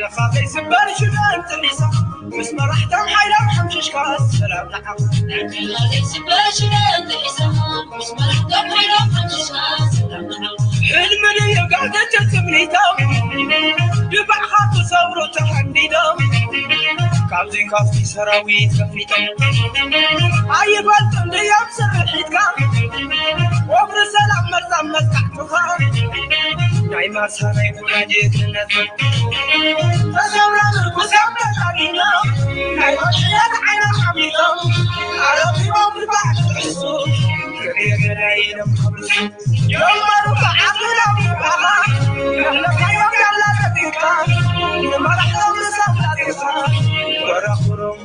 ደኻ ዘይስበር ሽደን ጥሒሳ ምስ መራሕቶም ሓይሎም ሓምሽሽካ ሰላም ንዓኻ። ደኻ ዘይስበር ሽደን ጥሒሳ ምስ መራሕቶም ሓይሎም ሓምሽሽካ ሰላም ንዓኻ። ሕልሚ ድዩ ጋገተ ትምኒቶም ድባዕኻ ክሰብሩ ተሃንዲዶም ካብዚ ካብቲ ሰራዊት ከፊቶም ኣይፈልጡን ድዮም ስርሒትካ ወፍሪ ሰላም መርዛም መጥቃዕትኻ ናይ ማርሳ ናይ ጉራዴ ክነት ተሰብራ ምርኩስ ተታጊና ናይ ማሽያት ዓይና ሓሚቶም ኣረቢቦም ንባዕድ ሕሱ ክርየ ገዳይ ኢሎም ከብርሱ ጀመሩ ከዓብሎም ንባኻ ንሕለፋዮም ያላ ተቢካ ንመራሕቶም ንሳብ ላቢኻ ወረኹሮም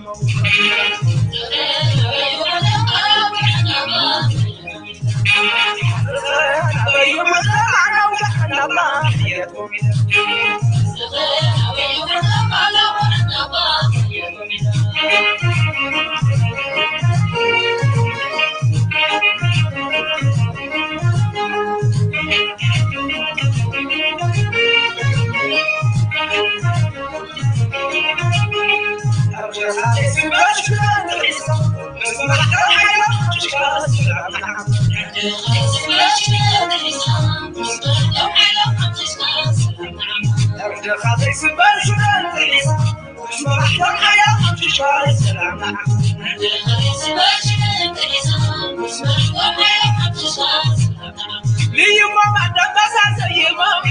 ልዩ ኮማንዶ መሳሰይሞም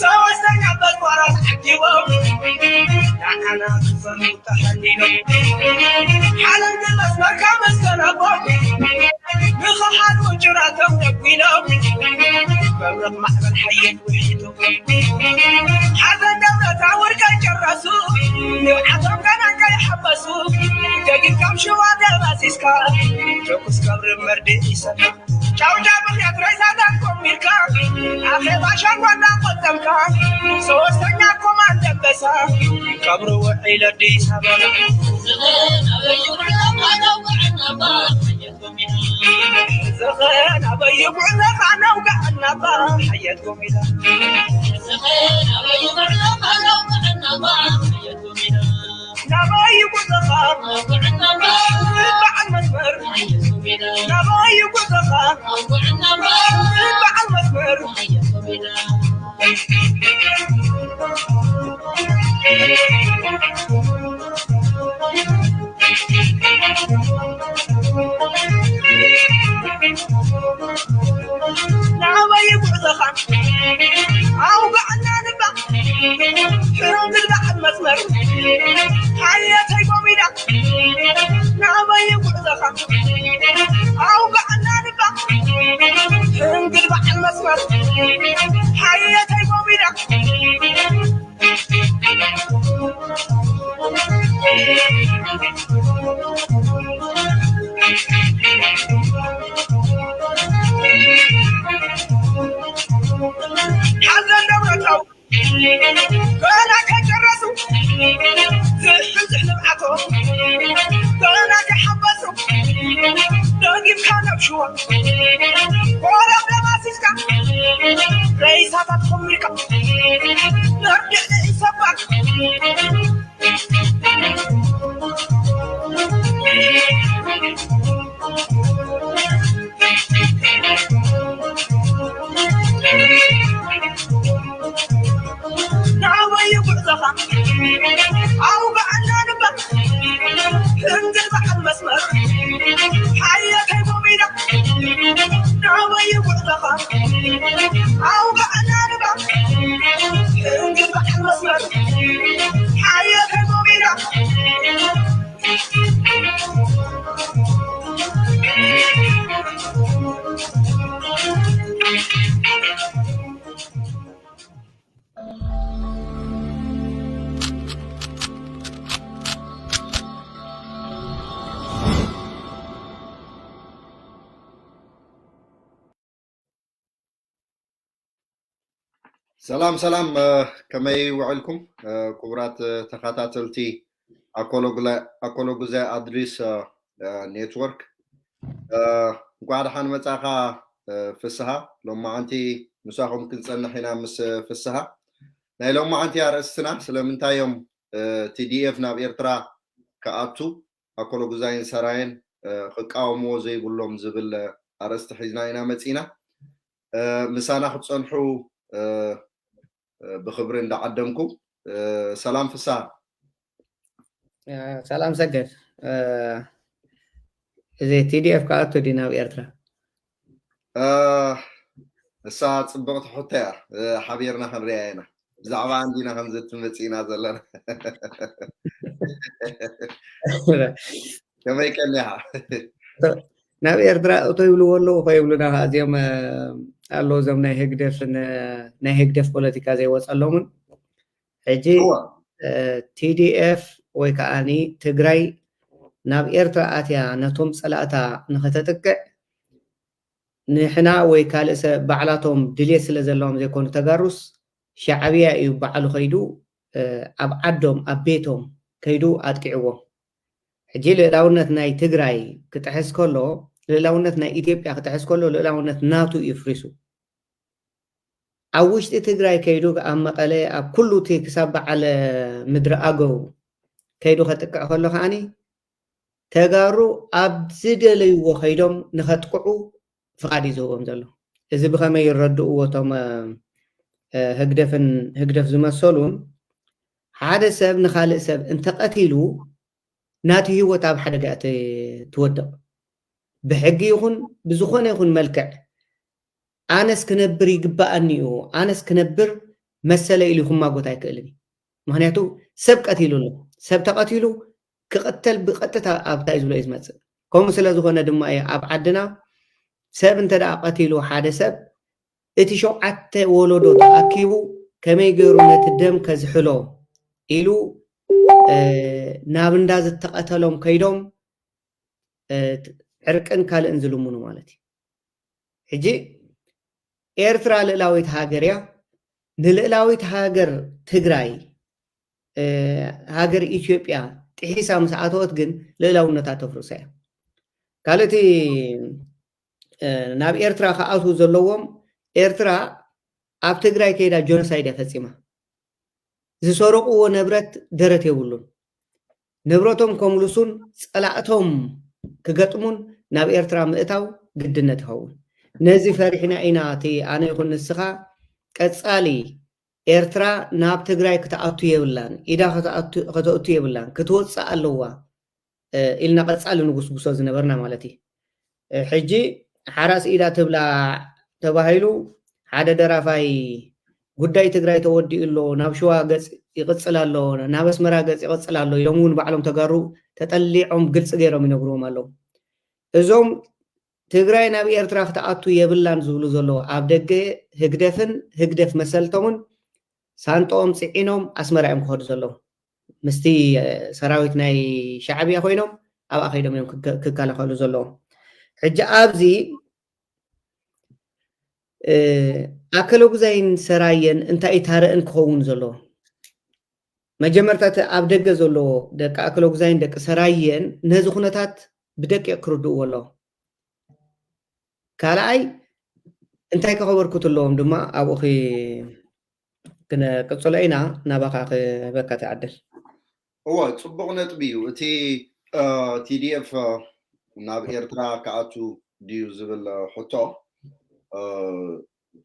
ሰወስተኛ በዝቋራ ተዓዲቦም ንዓና ክፈኑ ተኸሊሎም ሓለምቲ መስመርካ መስተናቦም ንኸሓድዎ ጭራቶም ደጒኖም መብረቕ ማዕበል ሓየት ውሒዶም ሓዘን ደብረታ ወርቀ ጨረሱ ንብዓቶም ገና ከይሓበሱ ገጊርካም ሽዋ ደባሲስካ ተኩስ ከብሪ መርድእ ይሰማ ጫውጫ ምኽንያት ሬሳታት ኮሚርካ ኣኼባ ሸንጎ እናቆጠምካ ሶስተኛ ኮማንድ ደበሳ ቀብሪ ውዒል ኣዲስ ኣበባ ዝኸን ኣበይ ጉዕዘኻ ነውጋዕ እናባ ሓየት ኮሚዳ ናባይ ጉዕዘኻ በዓል መስመር ናባይ ጉዕዘኻ በዓል መስመር ናበይ ጉዕዞኻ ኣውጋዕና ንባ ሕርም ግልባዕን መስመር ሓየተይ ጎሚዳ ናበይ ጉዕዞኻ ኣውጋዕና ንባ ሕርም ግልባዕን መስመር ሓየተይ ጎሚዳ ሓዘን ደብረታው ገና ከጨረሱ ዝሕዝሕ ንብዓቶም ገና ከይሓበሱ ደጊምካ ናብ ሽዋ ቆረብ ደማሲስካ ሬሳታት ኮሚርካ መርድእ ንኢሰባት ናበይ ጉዕዞኻ ኣውጋዕና ንባ እንግል በዓል መስመር ሓየተይ ጎሚዳ ናበይ ጉዕዞኻ ኣውጋዕና ንባ እንግል በዓል መስመር ሓየተይ ጎሚዳ ሰላም ሰላም፣ ከመይ ውዕልኩም ክቡራት ተኸታተልቲ ኣኮሎጉዘ ኣድሪስ ኔትወርክ? እንኳዕ ደሓን መጻኻ ፍስሃ። ሎማዓንቲ ምሳኹም ክንጸንሕ ኢና ምስ ፍስሃ። ናይ ሎማዓንቲ ኣርእስትና ስለምንታይ እዮም እ፣ ቲ ዲ ኤፍ ናብ ኤርትራ ክኣቱ ኣኮሎጉዛይን ሰራየን እ፣ ክቃወምዎ ዘይብሎም ዝብል ኣርእስቲ ሒዝና ኢና መጺና። እ፣ ምሳና ክትጸንሑ እ፣ እ፣ ብኽብሪ እንዳዓደምኩ እ፣ ሰላም ፍሳ። እ፣ ሰላም ሰገድ። እ፣ እዚ ቲ ዲ ኤፍ ክኣቱ ድዩ ናብ ኤርትራ? እ፣ እሳ ጽብቕቲ ሕቶ እያ። እ፣ ሓቢርና ክንሪኣ ኢና። ብዛዕባ እንዲና ከምዚ ትመጽእና ዘለና። ከመይ ቀኒኻ? ናብ ኤርትራ እቶ ይብልዎ ኣለዉ ከይብሉና ከዓ እዚኦም እ፣ ኣለዉ እዞም ናይ ህግደፍን እ፣ ናይ ህግደፍ ፖለቲካ ዘይወፀሎምን ሕጂ እወ። ቲ ዲ ኤፍ ወይ ከዓኒ ትግራይ ናብ ኤርትራ ኣትያ ነቶም ፀላእታ ንኸተጥቅዕ ንሕና ወይ ካልእ ሰብ ባዕላቶም ድልየት ስለ ዘለዎም ዘይኮኑ ተጋሩስ ሻዕብያ እዩ ባዕሉ ከይዱ እ፣ ኣብ ዓዶም ኣብ ቤቶም ከይዱ ኣጥቂዕዎም። ሕጂ ልእላውነት ናይ ትግራይ ክጥሕስ ከሎ ልእላውነት ናይ ኢትዮጵያ ክጥሕስ ከሎ ልእላውነት ናቱ እዩ ፍሪሱ። ኣብ ውሽጢ ትግራይ ከይዱ ኣብ መቐለ ኣብ ኩሉ እቲ ክሳብ በዓል ምድሪ ኣገው ከይዱ ከጥቅዕ ከሎ ከዓኒ ተጋሩ ኣብ ዝደለይዎ ከይዶም ንኸጥቅዑ ፍቓድ እዩ ዝህቦም ዘሎ። እዚ ብኸመይ ይረድእዎ እቶም እ፣ ህግደፍን ህግደፍ ዝመሰሉን ሓደ ሰብ ንኻልእ ሰብ እንተቐቲሉ ናቲ ህይወት ኣብ ሓደጋ እያ ት- ትወድቕ። ብሕጊ ይኹን ብዝኾነ ይኹን መልክዕ ኣነስ ክነብር ይግባኣኒ እዩ፣ ኣነስ ክነብር መሰለ ኢሉ ክማጎት ኣይክእልን እዩ። ምክንያቱ ሰብ ቀቲሉ ኣሎ። ሰብ ተቐቲሉ ክቕተል ብቐጥታ ኣብታ እዩ ዝብሎ እዩ ዝመፅእ። ከምኡ ስለ ዝኾነ ድማ እዩ ኣብ ዓድና ሰብ እንተ ደኣ ቀቲሉ ሓደ ሰብ እቲ ሸውዓተ ወለዶ ተኣኪቡ ከመይ ገይሩ ነቲ ደም ከዝሕሎ ኢሉ እ፣ ናብ እንዳ ዝተቐተሎም ከይዶም እ፣ ዕርቅን ካልእን ዝልምኑ ማለት እዩ። ሕጂ ኤርትራ ልእላዊት ሃገር እያ። ንልእላዊት ሃገር ትግራይ እ፣ ሃገር ኢትዮጵያ ጥሒሳ ምስ ኣተወት ግን ልእላውነታ ተፍርሶ እያ። ካልእቲ እ፣ ናብ ኤርትራ ክኣትዉ ዘለዎም ኤርትራ ኣብ ትግራይ ከይዳ ጆኖሳይድ እያ ፈፂማ። ዝሰረቕዎ ንብረት ደረት የብሉን። ንብረቶም ከምልሱን ፀላእቶም ክገጥሙን ናብ ኤርትራ ምእታው ግድነት ይኸውን። ነዚ ፈሪሕና ኢና እቲ ኣነ ይኹን ንስኻ ቀፃሊ ኤርትራ ናብ ትግራይ ክትኣቱ የብላን፣ ኢዳ ከተኣቱ- ከተእቱ የብላን፣ ክትወፅእ ኣለዋ እ፣ ኢልና ቀፃሊ ንጉስጉሶ ዝነበርና ማለት እዩ። እ፣ ሕጂ ሓራስ ኢዳ ትብላ ተባሂሉ ሓደ ደራፋይ ጉዳይ ትግራይ ተወዲኡ ኣሎ፣ ናብ ሽዋ ገፅ ይቕፅል ኣሎ፣ ናብ ኣስመራ ገፅ ይቕፅል ኣሎ ኢሎም እውን ባዕሎም ተጋሩ ተጠሊዖም ግልፂ ገይሮም ይነግርዎም ኣለዉ። እዞም ትግራይ ናብ ኤርትራ ክትኣቱ የብላን ዝብሉ ዘለዉ ኣብ ደገ ህግደፍን ህግደፍ መሰልቶምን ሳንጦኦም ፅዒኖም ኣስመራ እዮም ክኸዱ ዘለዉ። ምስቲ እ፣ ሰራዊት ናይ ሻዕብያ ኮይኖም ኣብኣ ከይዶም እዮም ክከ- ክከላኸሉ ዘለዎም። ሕጂ ኣብዚ እ፣ ኣከለጉዛይን ሰራየን እንታይ እዩ ታረእን ክኸውን ዘለዎ? መጀመርታ እቲ ኣብ ደገ ዘሎ ደቂ ኣከለጉዛይን ደቂ ሰራየን ነዚ ኩነታት ብደቂቕ ክርድእዎ ኣለዎ። ካልኣይ እንታይ ከኸበርኩት ኣለዎም ድማ ኣብኡ ኺ- ክንቅፅሎ ኢና። ናባኻ ክህበካ ትዓድል። እወ፣ ፅቡቕ ነጥቢ እዩ። እቲ ቲ ዲ ኤፍ ናብ ኤርትራ ክኣቱ ድዩ ዝብል ሕቶ እ፣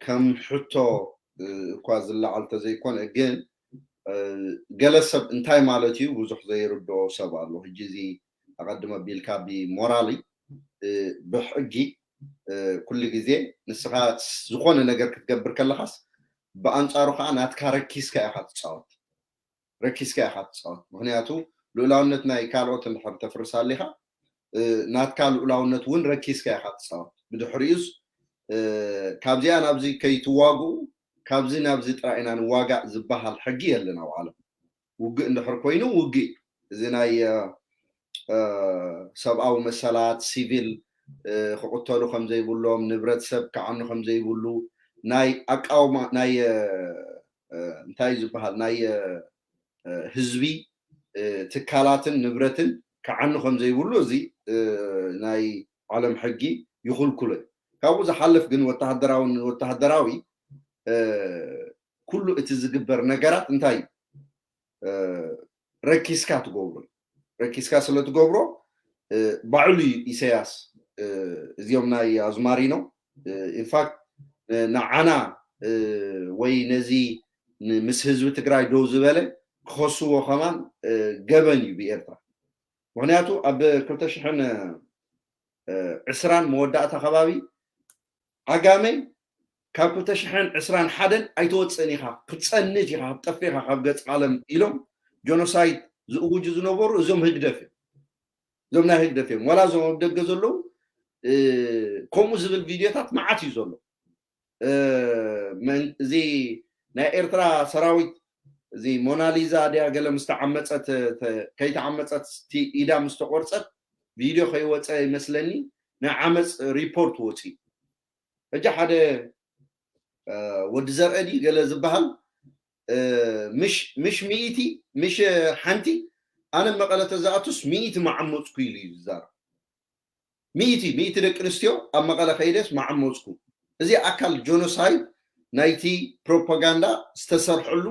ከም ሕቶ እ፣ እኳ ዝለዓል ተዘይኮነ ግን እ፣ ገለ ሰብ እንታይ ማለት እዩ ብዙሕ ዘይርድኦ ሰብ ኣሎ። ሕጂ እዚ ኣቐድመ ቢልካ ብሞራሊ እ፣ ብሕጊ እ፣ ኩሉ ግዜ ንስኻ ዝኾነ ነገር ክትገብር ከለኻስ ብኣንጻሩ ከዓ ናትካ ረኪስካ ኢኻ ትጻወት። ረኪስካ ኢኻ ትጻወት። ምኽንያቱ ልኡላውነት ናይ ካልኦት እንድሕር ተፍርስ ኣሊኻ እ፣ ናትካ ልኡላውነት እውን ረኪስካ ኢኻ ትጻወት። ብድሕሪኡስ እ፣ ካብዚኣ ናብዚ ከይትዋግኡ ካብዚ ናብዚ ጥራይ ኢና ንዋጋእ ዝበሃል ሕጊ የለን ኣብ ዓለም። ውግእ እንድሕር ኮይኑ ውግእ እዚ ናይ እ፣ እ፣ ሰብኣዊ መሰላት ሲቪል እ፣ ክቕተሉ ከም ዘይብሎም ንብረት ሰብ ክዓኑ ከም ዘይብሉ ናይ ኣቃውማ ናይ እ፣ እ፣ እንታይ እዩ ዝበሃል ናይ እ፣ እ፣ ህዝቢ እ፣ ትካላትን ንብረትን ክዓኑ ከም ዘይብሉ እዚ እ፣ ናይ ዓለም ሕጊ ይኹልኩሎ እዩ። ካብኡ ዝሓልፍ ግን ወተሃደራዊ ንወተሃደራዊ እ፣ ኩሉ እቲ ዝግበር ነገራት እንታይ እዩ? ረኪስካ ትገብሮ። ረኪስካ ስለ ትገብሮ ባዕሉ እዩ ኢሳያስ እዚኦም ናይ ኣዝማሪኖ ኢንፋክት ንዓና ወይ ነዚ ምስ ህዝቢ ትግራይ ደው ዝበለ ክኸስዎ ከማን ገበን እዩ ብኤርትራ። ምክንያቱ ኣብ ክልተ ሽሕን ዕስራን መወዳእታ ከባቢ ዓጋመ ካብ ክልተ ሽሕን ዕስራን ሓደን ኣይተወፅእን ኢኻ፣ ክትፀንት ኢኻ፣ ክትጠፍእ ኢኻ ካብ ገፅ ዓለም ኢሎም ጆኖሳይድ ዝእውጁ ዝነበሩ እዞም ህግደፍ እዮም። እዞም ናይ ህግደፍ እዮም። ዋላ እዞም ኣብ ደገ ዘለዉ ከምኡ ዝብል ቪድዮታት መዓት እዩ ዘሎ። እዚ ናይ ኤርትራ ሰራዊት እዚ ሞናሊዛ ድያ ገለ ምስ ተዓመፀት ከይተዓመፀት ኢዳ ምስ ተቆርፀት ቪድዮ ከይወፀ ይመስለኒ ናይ ዓመፅ ሪፖርት ወፂ። ሕጂ ሓደ ወዲ ዘርአ ድዩ ገለ ዝበሃል ምሽ ምሽ ሚእቲ ምሽ ሓንቲ ኣነ መቐለ ተዝኣቱስ ሚእቲ መዓመፅኩ ኢሉ እዩ ዝዛረብ። ሚእቲ ሚእቲ ደቂ ኣንስትዮ ኣብ መቐለ ከይደስ መዓመፅኩ። እዚ ኣካል ጆኖሳይድ ናይቲ ፕሮፓጋንዳ ዝተሰርሐሉ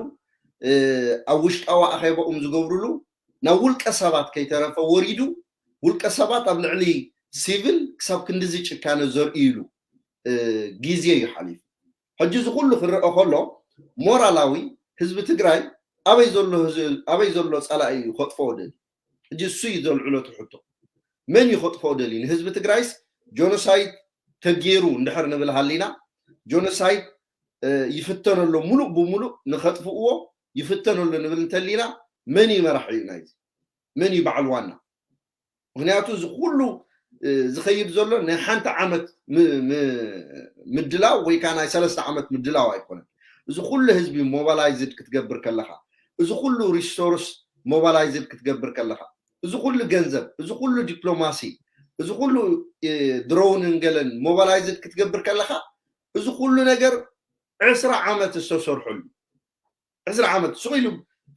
ኣብ ውሽጣዊ ኣኼባኦም ዝገብርሉ ናብ ውልቀ ሰባት ከይተረፈ ወሪዱ ውልቀ ሰባት ኣብ ልዕሊ ሲቪል ክሳብ ክንድዚ ጭካነ ዘርእይሉ ግዜ እዩ ሓሊፉ። ሕጂ እዚ ኩሉ ክረአ ከሎ ሞራላዊ ህዝቢ ትግራይ ኣበይ ዘሎ ኣበይ ዘሎ ፀላኢ እዩ ከጥፍኦ ደሊ? ሕጂ እሱ እዩ ዘልዕሎ እቲ ሕቶ። መን እዩ ከጥፍኦ ደሊ? ንህዝቢ ትግራይስ ጆኖሳይድ ተገይሩ እንድሕር ንብል ሃሊና ጆኖሳይድ ይፍተነሎ ሙሉእ ብሙሉእ ንኸጥፍእዎ ይፍተነሎ ንብል እንተሊና መን እዩ መራሒ እዩ ናይዚ? መን እዩ በዓል ዋና? ምክንያቱ እዚ ኩሉ ዝኸይድ ዘሎ ናይ ሓንቲ ዓመት ምድላው ወይ ከዓ ናይ ሰለስተ ዓመት ምድላው ኣይኮነን። እዚ ኩሉ ህዝቢ ሞባላይዝድ ክትገብር ከለካ፣ እዚ ኩሉ ሪሶርስ ሞባላይዝድ ክትገብር ከለካ፣ እዚ ኩሉ ገንዘብ፣ እዚ ኩሉ ዲፕሎማሲ፣ እዚ ኩሉ ድሮውንን ገለን ሞባላይዝድ ክትገብር ከለካ፣ እዚ ኩሉ ነገር ዕስራ ዓመት ዝተሰርሐሉ ዕስራ ዓመት ስቕ ኢሉ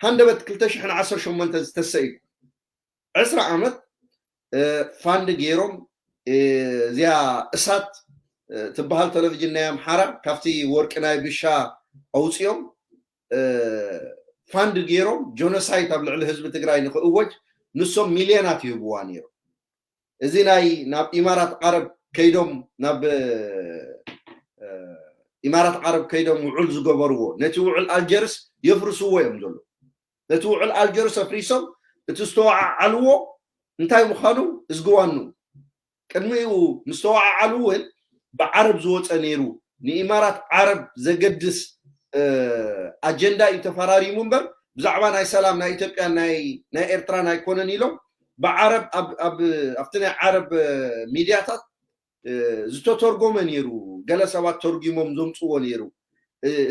ሃንደበት ክልተ ሽሕን ዓሰርተ ሸሞንተን ዝተሰ እዩ። ዕስራ ዓመት ፋንድ ገይሮም እዚኣ እሳት ትበሃል ቴሌቪዥን ናይ ኣምሓራ ካብቲ ወርቂ ናይ ብሻ ኣውፅኦም ፋንድ ገይሮም ጆኖሳይት ኣብ ልዕሊ ህዝቢ ትግራይ ንክእወጅ ንሶም ሚልዮናት ይህብዋ ነይሮም። እዚ ናይ ናብ ኢማራት ዓረብ ከይዶም ናብ ኢማራት ዓረብ ከይዶም ውዑል ዝገበርዎ ነቲ ውዑል ኣልጀርስ የፍርስዎ እዮም ዘሎ። ነቲ ውዑል ኣልጀርስ ኣፍሪሶም እቲ ዝተወዓዓልዎ እንታይ ምዃኑ እዝግዋኑ ቅድሚኡ ምስ ተወዓዓሉ እውን ብዓረብ ዝወፀ ነይሩ ንኢማራት ዓረብ ዘገድስ ኣጀንዳ እዩ ተፈራሪሙ እምበር ብዛዕባ ናይ ሰላም ናይ ኢትዮጵያ ናይ ኤርትራን ኣይኮነን ኢሎም ብዓረብ ኣብቲ ናይ ዓረብ ሚድያታት ዝተተርጎመ ነይሩ። ገለ ሰባት ተርጉሞም ዘምፅዎ ነይሩ።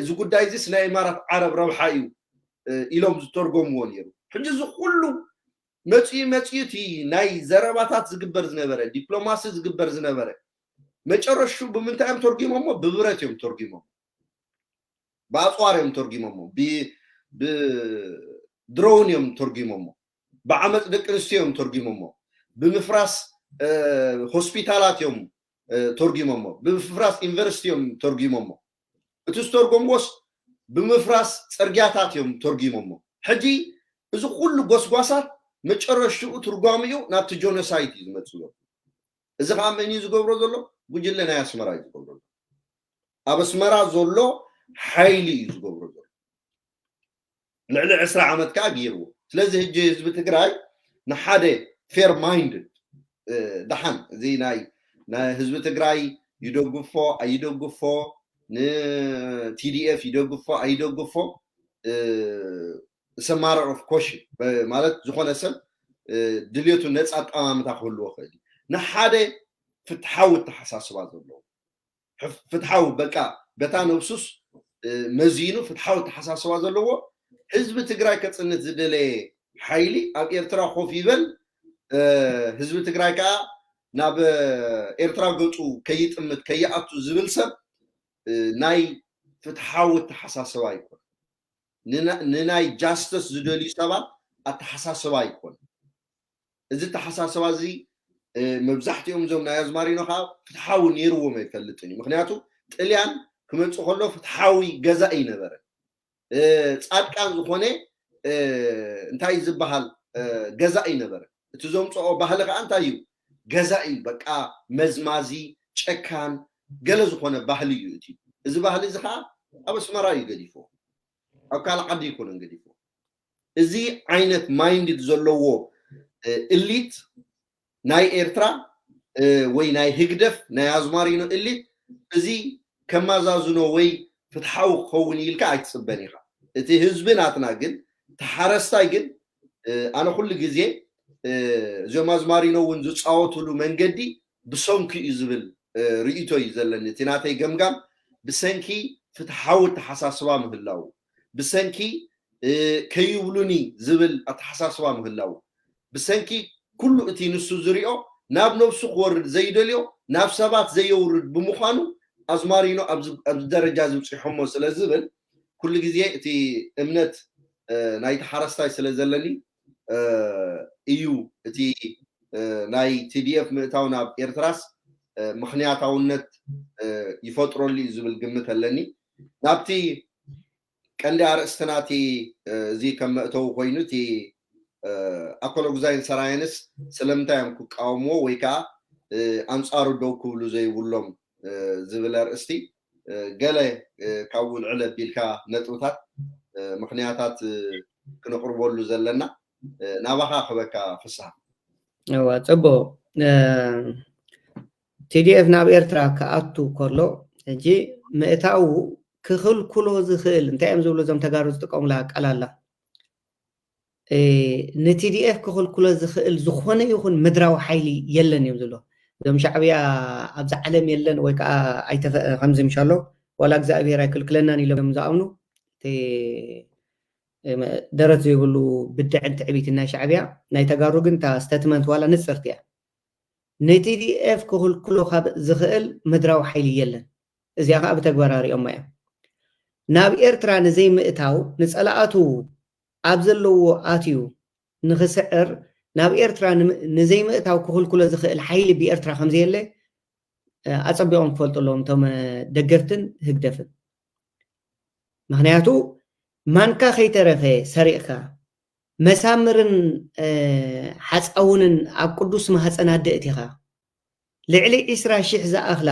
እዚ ጉዳይ እዚስ ናይ ኢማራት ዓረብ ረብሓ እዩ ኢሎም ዝተርጎምዎ ነይሩ። ሕጂ እዚ ኩሉ መፅኡ መፅኡ እቲ ናይ ዘረባታት ዝግበር ዝነበረ ዲፕሎማሲ ዝግበር ዝነበረ መጨረሹ ብምንታይ እዮም ተርጉሞሞ? ብብረት እዮም ተርጉሞሞ። ብኣፅዋር እዮም ተርጉሞሞ። ብድሮውን እዮም ተርጉሞሞ። ብዓመፅ ደቂ ኣንስትዮ እዮም ተርጉሞሞ። ብምፍራስ ሆስፒታላት እዮም ተርጉሞሞ። ብምፍራስ ዩኒቨርሲቲ እዮም ተርጉሞሞ። እቲ ዝተርጎምዎስ ብምፍራስ ፅርግያታት እዮም ተርጉሞሞ። ሕጂ እዚ ኩሉ ጎስጓሳት መጨረሽኡ ትርጓሚኡ ናብቲ ጆኖሳይድ እዩ ዝመፅእ ዘሎ። እዚ ከዓ መን እዩ ዝገብሮ ዘሎ? ጉጅለ ናይ ኣስመራ እዩ ዝገብሮ ዘሎ። ኣብ ኣስመራ ዘሎ ሓይሊ እዩ ዝገብሮ ዘሎ። ልዕሊ ዕስራ ዓመት ከዓ ገይርዎ። ስለዚ ህጂ ህዝቢ ትግራይ ንሓደ ፌር ማይንድድ ደሓን እዚ ናይ ናይ ህዝቢ ትግራይ ይደግፎ ኣይደግፎ ንቲዲኤፍ ይደግፎ ኣይደግፎ ሰማረር ኦፍ ኮሽን ማለት ዝኾነ ሰብ ድልየቱ ነፃ ኣጠማምታ ክህልዎ ክእል እዩ። ንሓደ ፍትሓዊ ኣተሓሳስባ ዘለዎ ፍትሓዊ በቃ በታ ነብሱስ መዚኑ ፍትሓዊ ኣተሓሳስባ ዘለዎ ህዝቢ ትግራይ ከፅንት ዝደለየ ሓይሊ ኣብ ኤርትራ ኮፍ ይበል ህዝቢ ትግራይ ከዓ ናብ ኤርትራ ገፁ ከይጥምት ከይኣቱ ዝብል ሰብ ናይ ፍትሓዊ ኣተሓሳስባ ኣይኮን ንናይ ጃስተስ ዝደልዩ ሰባት ኣተሓሳስባ ኣይኮን እዚ ኣተሓሳስባ እዚ መብዛሕትኦም እዞም ናይ ኣዝማሪኖ ከዓ ፍትሓዊ ነይርዎም ኣይፈልጥን እዩ ምክንያቱ ጥልያን ክመፅእ ከሎ ፍትሓዊ ገዛኢ ነበረ ጻድቃን ዝኾነ እንታይ ዝበሃል ገዛኢ ነበረ። እቲ ዘምፅኦ ባህሊ ከዓ እንታይ እዩ? ገዛኢ፣ በቃ መዝማዚ፣ ጨካን፣ ገለ ዝኾነ ባህሊ እዩ። እቲ እዚ ባህሊ እዚ ከዓ ኣብ ኣስመራ እዩ ገዲፎ፣ ኣብ ካልእ ዓዲ ኣይኮነን ገዲፎ። እዚ ዓይነት ማይንድ ዘለዎ እሊት ናይ ኤርትራ ወይ ናይ ህግደፍ ናይ ኣዝማሪኖ እሊት እዚ ከማዛዝኖ ወይ ፍትሓዊ ክኸውን ኢልካ ኣይትፅበን ኢኻ። እቲ ህዝቢ ናትና ግን፣ እቲ ሓረስታይ ግን ኣነ ኩሉ ግዜ እዚኦም ኣዝማሪኖ እውን ዝፃወትሉ መንገዲ ብሰንኪ እዩ ዝብል ርእይቶ እዩ ዘለኒ። እቲ ናተይ ገምጋም ብሰንኪ ፍትሓዊ ኣተሓሳስባ ምህላው፣ ብሰንኪ ከይብሉኒ ዝብል ኣተሓሳስባ ምህላው፣ ብሰንኪ ኩሉ እቲ ንሱ ዝሪኦ ናብ ነብሱ ክወርድ ዘይደልዮ ናብ ሰባት ዘየውርድ ብምዃኑ ኣዝማሪኖ ኣብዚ ደረጃ ዝብፅሖሞ ስለ ዝብል ኩሉ ግዜ እቲ እምነት ናይቲ ሓረስታይ ስለ ዘለኒ እዩ እቲ ናይ ቲዲኤፍ ምእታው ናብ ኤርትራስ ምኽንያታውነት ይፈጥረሉ እዩ ዝብል ግምት ኣለኒ። ናብቲ ቀንዲ ኣርእስትና እቲ እዚ ከም መእተዊ ኮይኑ እቲ ኣኮሎጉዛይን ሰራየንስ ስለምንታይ እዮም ክቃወምዎ ወይ ከዓ ኣንፃሩ ደው ክብሉ ዘይብሎም ዝብል ኣርእስቲ ገለ ካብኡ ልዕል ኣቢልካ ነጥብታት ምኽንያታት ክነቕርበሉ ዘለና ናባኻ ክበካ ፍስሃ። እዋ ፅቡቅ። ቲዲኤፍ ናብ ኤርትራ ክኣቱ ከሎ ሕጂ ምእታው ክኽልክሎ ዝኽእል እንታይ እዮም ዝብሉ እዞም ተጋሩ ዝጥቀሙላ ቃል ኣላ። ንቲዲኤፍ ክኽልክሎ ዝኽእል ዝኾነ ይኹን ምድራዊ ሓይሊ የለን እዮም ዝብሎ። እዞም ሻዕብያ ኣብዚ ዓለም የለን ወይ ከዓ ኣይተፈ ከምዚ ምሻሎ ዋላ እግዚኣብሔር ኣይክልክለናን ኢሎም እዮም ዝኣምኑ። እቲ ደረት ዘይብሉ ብድዕን ትዕቢትን ናይ ሻዕብያ። ናይ ተጋሩ ግን እታ ስተትመንት ዋላ ንፅርቲ እያ። ንቲዲኤፍ ክኽልክሎ ካብ ዝኽእል ምድራዊ ሓይሊ የለን። እዚኣ ከዓ ብተግባር ኣሪኦማ እዮም። ናብ ኤርትራ ንዘይምእታው ንፀላእቱ ኣብ ዘለዎ ኣትዩ ንኽስዕር ናብ ኤርትራ ንዘይምእታው ክኽልክሎ ዝኽእል ሓይሊ ብኤርትራ ከምዘየለ ኣፀቢቖም ክፈልጡ ኣለዎም እቶም ደገፍትን ህግደፍን። ምክንያቱ ማንካ ከይተረፈ ሰሪቕካ መሳምርን ሓፃውንን ኣብ ቅዱስ ማህፀን ኣደ እቲኻ ልዕሊ ዒስራ ሺሕ ዝኣኽላ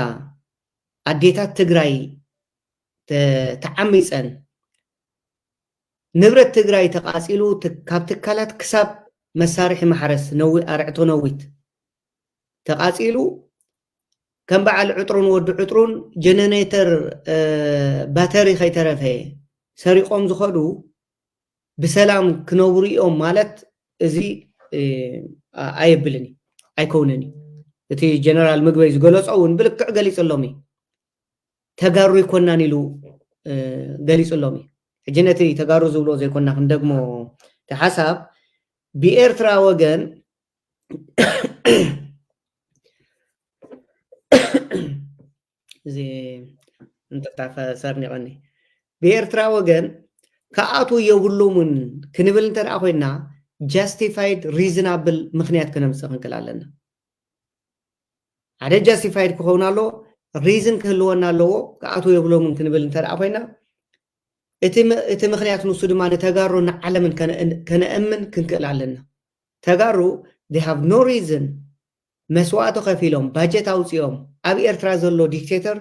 ኣዴታት ትግራይ ተዓሚፀን ንብረት ትግራይ ተቃፂሉ ካብ ትካላት ክሳብ መሳርሒ ማሕረስ ኣርዕቶ ነዊት ተቃፂሉ ከም በዓል ዕጥሩን ወዲ ዕጥሩን ጀነሬተር ባተሪ ከይተረፈ ሰሪቆም ዝኸዱ ብሰላም ክነብሩ እዮም ማለት እዚ ኣየብልን እዩ፣ ኣይከውንን እዩ። እቲ ጀነራል ምግበይ ዝገለፆ እውን ብልክዕ ገሊፅሎም እዩ። ተጋሩ ኣይኮናን ኢሉ ገሊፅሎም እዩ። ሕጂ ነቲ ተጋሩ ዝብሎ ዘይኮና ክንደግሞ እቲ ሓሳብ ብኤርትራ ወገን እዚ እንጥፍጣፈ ሰርኒቐኒ ብኤርትራ ወገን ክኣትዉ የብሎምን ክንብል እንተ ደኣ ኮይና ጃስቲፋይድ ሪዝናብል ምኽንያት ክነምፅእ ክንክእል ኣለና። ሓደ ጃስቲፋይድ ክኸውን ኣለዎ፣ ሪዝን ክህልወና ኣለዎ። ክኣትዉ የብሎምን ክንብል እንተ ደኣ ኮይና እቲ ምኽንያት ንሱ ድማ ንተጋሩ ንዓለምን ከነእምን ክንክእል ኣለና። ተጋሩ they have no reason መስዋእቲ ከፊሎም ባጀት ኣውፂኦም ኣብ ኤርትራ ዘሎ ዲክቴተር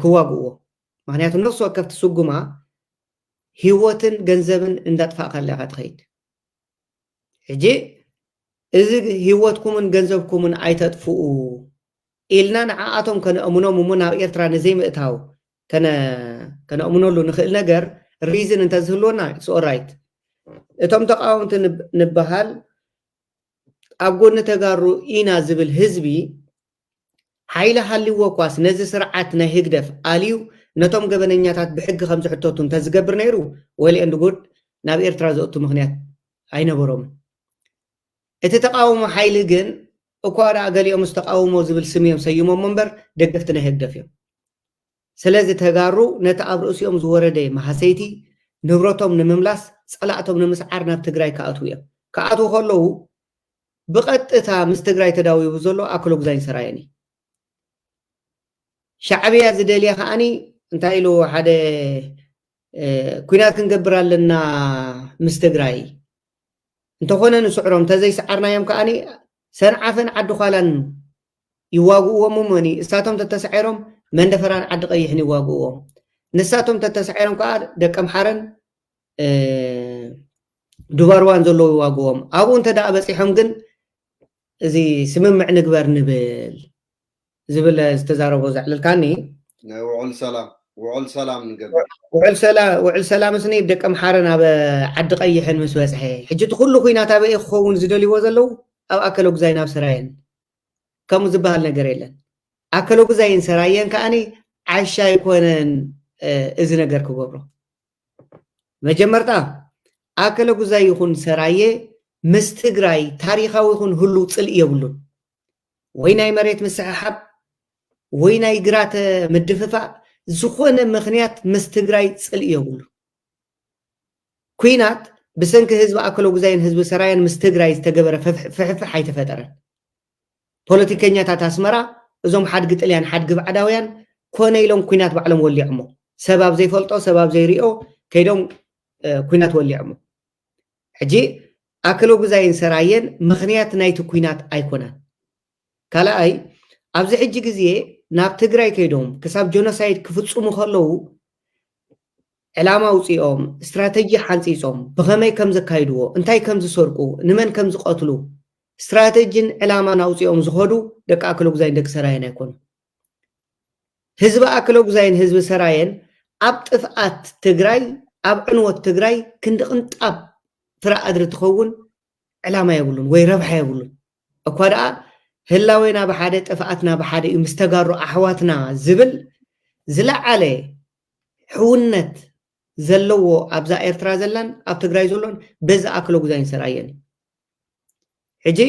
ክዋግእዎ። ምክንያቱ ነፍሲ ወከፍ ትስጉማ ህይወትን ገንዘብን እንዳጥፋእካ ኣለካ ትኸይድ። ሕጂ እዚ ህይወትኩምን ገንዘብኩምን ኣይተጥፍኡ ኢልና ንዓኣቶም ከነእምኖም እሞ ናብ ኤርትራ ንዘይምእታው ከነእምነሉ ንኽእል ነገር ሪዝን እንተዝህልወና it's alright። እቶም ተቃወምቲ ንበሃል ኣብ ጎኒ ተጋሩ ኢና ዝብል ህዝቢ ሓይሊ ሃልይዎ እኳስ ነዚ ስርዓት ናይ ህግደፍ ኣልዩ ነቶም ገበነኛታት ብሕጊ ከም ዝሕተቱ እንተዝገብር ነይሩ well and good ናብ ኤርትራ ዘእቱ ምኽንያት ኣይነበሮምን። እቲ ተቃውሞ ሓይሊ ግን እኳ ደኣ ገሊኦምስ ተቃውሞ ዝብል ስም እዮም ሰይሞሞ እምበር ደገፍቲ ናይ ህግደፍ እዮም። ስለዚ ተጋሩ ነቲ ኣብ ርእሲኦም ዝወረደ ማህሰይቲ ንብረቶም ንምምላስ ጸላእቶም ንምስዓር ናብ ትግራይ ክኣትዉ እዮም። ክኣትዉ ከለዉ ብቐጥታ ምስ ትግራይ ተዳዊቡ ዘሎ ኣክሎጉዛይን ሰራየን እዩ። ሻዕብያ ዝደልያ ከዓኒ እንታይ ኢሉ ሓደ ኩናት ክንገብር ኣለና ምስ ትግራይ እንተኾነ ንስዕሮም፣ እንተዘይሰዓርናዮም ከኣኒ ሰንዓፈን ዓዲ ዃላን ይዋግእዎም እሞኒ፣ እሳቶም ተተሳዒሮም መንደፈራን ዓዲ ቀይሕን ይዋግእዎም። ንሳቶም ተተሳዒሮም ከዓ ደቀምሓረን ዱባርዋን ዘለዉ ይዋግእዎም። ኣብኡ እንተ ደኣ በፂሖም ግን እዚ ስምምዕ ንግበር ንብል ዝብል ዝተዛረቦ ዘዕልልካኒ። ውዕል ሰላም ውዕል ሰላም ንገብር። ውዕል ሰላም እስኒ ደቀምሓረን ኣብ ዓዲ ቀይሕን ምስ በፅሐ፣ ሕጂ እቲ ኩሉ ኩናት ኣበይ ክኸውን ዝደልይዎ ዘለዉ? ኣብ ኣከለጉዛይን ኣብ ሰራየን። ከምኡ ዝበሃል ነገር የለን። ኣከለጉዛይን ሰራየን ከኣኒ ዓሻ ኣይኮነን እዚ ነገር ክገብሮ። መጀመርታ ኣከለጉዛይ ይኹን ሰራየ ምስ ትግራይ ታሪኻዊ ይኹን ህሉው ፅልኢ የብሉን። ወይ ናይ መሬት ምስሕሓብ ወይ ናይ ግራተ ምድፍፋእ፣ ዝኾነ ምኽንያት ምስ ትግራይ ፅልኢ የብሉ። ኩናት ብሰንኪ ህዝቢ ኣከለጉዛይን ህዝቢ ሰራየን ምስ ትግራይ ዝተገበረ ፍሕፍሕ ኣይተፈጠረን። ፖለቲከኛታት ኣስመራ እዞም ሓድጊ ጥልያን ሓድጊ ባዕዳውያን ኮነ ኢሎም ኩናት ባዕሎም ወሊዖሞ። ሰብ ኣብ ዘይፈልጦ ሰብ ኣብ ዘይሪኦ ከይዶም ኩናት ወሊዖሞ። ሕጂ ኣከለጉዛይን ሰራየን ምኽንያት ናይቲ ኩናት ኣይኮናን። ካልኣይ፣ ኣብዚ ሕጂ ግዜ ናብ ትግራይ ከይዶም ክሳብ ጀኖሳይድ ክፍፅሙ ከለዉ ዕላማ ኣውፂኦም፣ ስትራተጂ ሓንፂፆም፣ ብኸመይ ከም ዘካይድዎ፣ እንታይ ከም ዝሰርቁ፣ ንመን ከም ዝቐትሉ ስትራተጂን ዕላማን ኣውፂኦም ዝኸዱ ደቂ ኣከለጉዛይን ደቂ ሰራየን ኣይኮኑን። ህዝቢ ኣከለጉዛይን ህዝቢ ሰራየን ኣብ ጥፍኣት ትግራይ፣ ኣብ ዕንወት ትግራይ ክንዲ ቅንጣብ ፍረ ኣድሪ ትኸውን ዕላማ የብሉን ወይ ረብሓ የብሉን። እኳ ደኣ ህላዌና ብሓደ ጥፍኣትና ብሓደ እዩ ምስ ተጋሩ ኣሕዋትና ዝብል ዝለዓለ ሕውነት ዘለዎ ኣብዛ ኤርትራ ዘላን ኣብ ትግራይ ዘሎን በዚ ኣከለጉዛይን ሰራየን እዩ። ሕጂ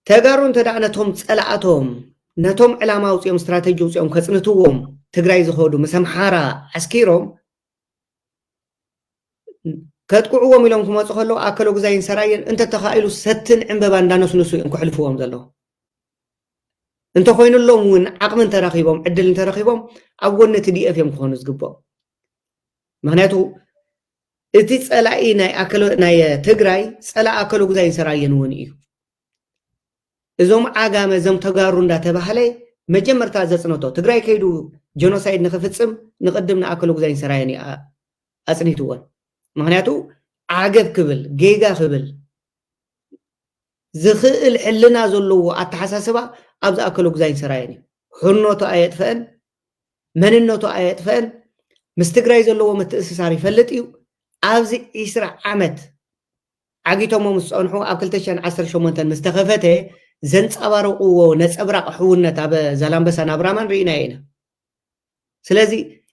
ተጋሩ እንተ ደኣ ነቶም ጸላእቶም ነቶም ዕላማ ኣውፂኦም ስትራተጂ ኣውፂኦም ከፅንትዎም ትግራይ ዝኸዱ ምስ ኣምሓራ ዓስኪሮም ከጥቅዕዎም ኢሎም ክመፁ ከለዉ ኣከለጉዛይን ሰራየን እንተተኻኢሉ ሰትን ዕንበባ እንዳነስነሱ እዮም ክሕልፍዎም ዘለዉ። እንተኾይኑሎም እውን ዓቕሚ እንተረኺቦም ዕድል እንተረኺቦም ኣብ ጎኒ እቲ ዲኤፍ እዮም ክኾኑ ዝግብኦም። ምክንያቱ እቲ ጸላኢ ናይ ኣከለ ናይ ትግራይ ጸላኢ ኣከለጉዛይን ሰራየን እውን እዩ። እዞም ዓጋመ እዞም ተጋሩ እንዳተባህለ መጀመርታ ዘጽነቶ ትግራይ ከይዱ ጀኖሳይድ ንክፍጽም ንቅድም ንኣከለጉዛይን ሰራየን እዩ ኣጽኒትዎን። ምክንያቱ ዓገብ ክብል ጌጋ ክብል ዝኽእል ሕልና ዘለዎ ኣተሓሳስባ ኣብዚ ኣከለጉዛይን ሰራየን እዩ። ሕነቱ ኣየጥፈአን፣ መንነቱ ኣየጥፈአን። ምስ ትግራይ ዘለዎ ምትእስሳር ይፈልጥ እዩ። ኣብዚ ዒስራ ዓመት ዓጊቶሞ ምስ ጸንሑ ኣብ ክልተ ሽሕን ዓሰርተ ሸሞንተን ምስ ተኸፈተ ዘንጸባረቕዎ ነጸብራቕ ሕውነት ኣብ ዛላምበሳን ኣብ ራማን ርኢናዮ ኢና። ስለዚ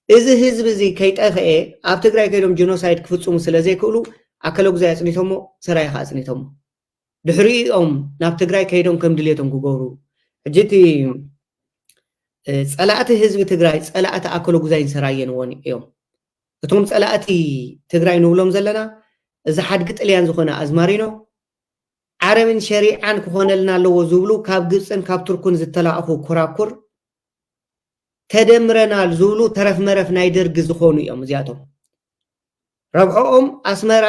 እዚ ህዝቢ እዚ ከይጠፍኤ ኣብ ትግራይ ከይዶም ጀኖሳይድ ክፍጽሙ ስለ ዘይክእሉ ኣከለጉዛይ ኣጽኒቶሞ፣ ሰራየ ከዓ ኣጽኒቶሞ። ድሕሪኦም ናብ ትግራይ ከይዶም ከም ድልየቶም ክገብሩ። ሕጂ እቲ ጸላእቲ ህዝቢ ትግራይ ጸላእቲ ኣከለጉዛይን ሰራየን እውን እዮም። እቶም ጸላእቲ ትግራይ ንብሎም ዘለና እዚ ሓድጊ ጥልያን ዝኾነ ኣዝማሪኖ ዓረብን ሸሪዓን ክኾነልና ኣለዎ ዝብሉ ካብ ግብፅን ካብ ቱርኩን ዝተላእኹ ኩራኩር ተደምረናል ዝብሉ ተረፍ መረፍ ናይ ደርጊ ዝኾኑ እዮም እዚኣቶም። ረብሖኦም ኣስመራ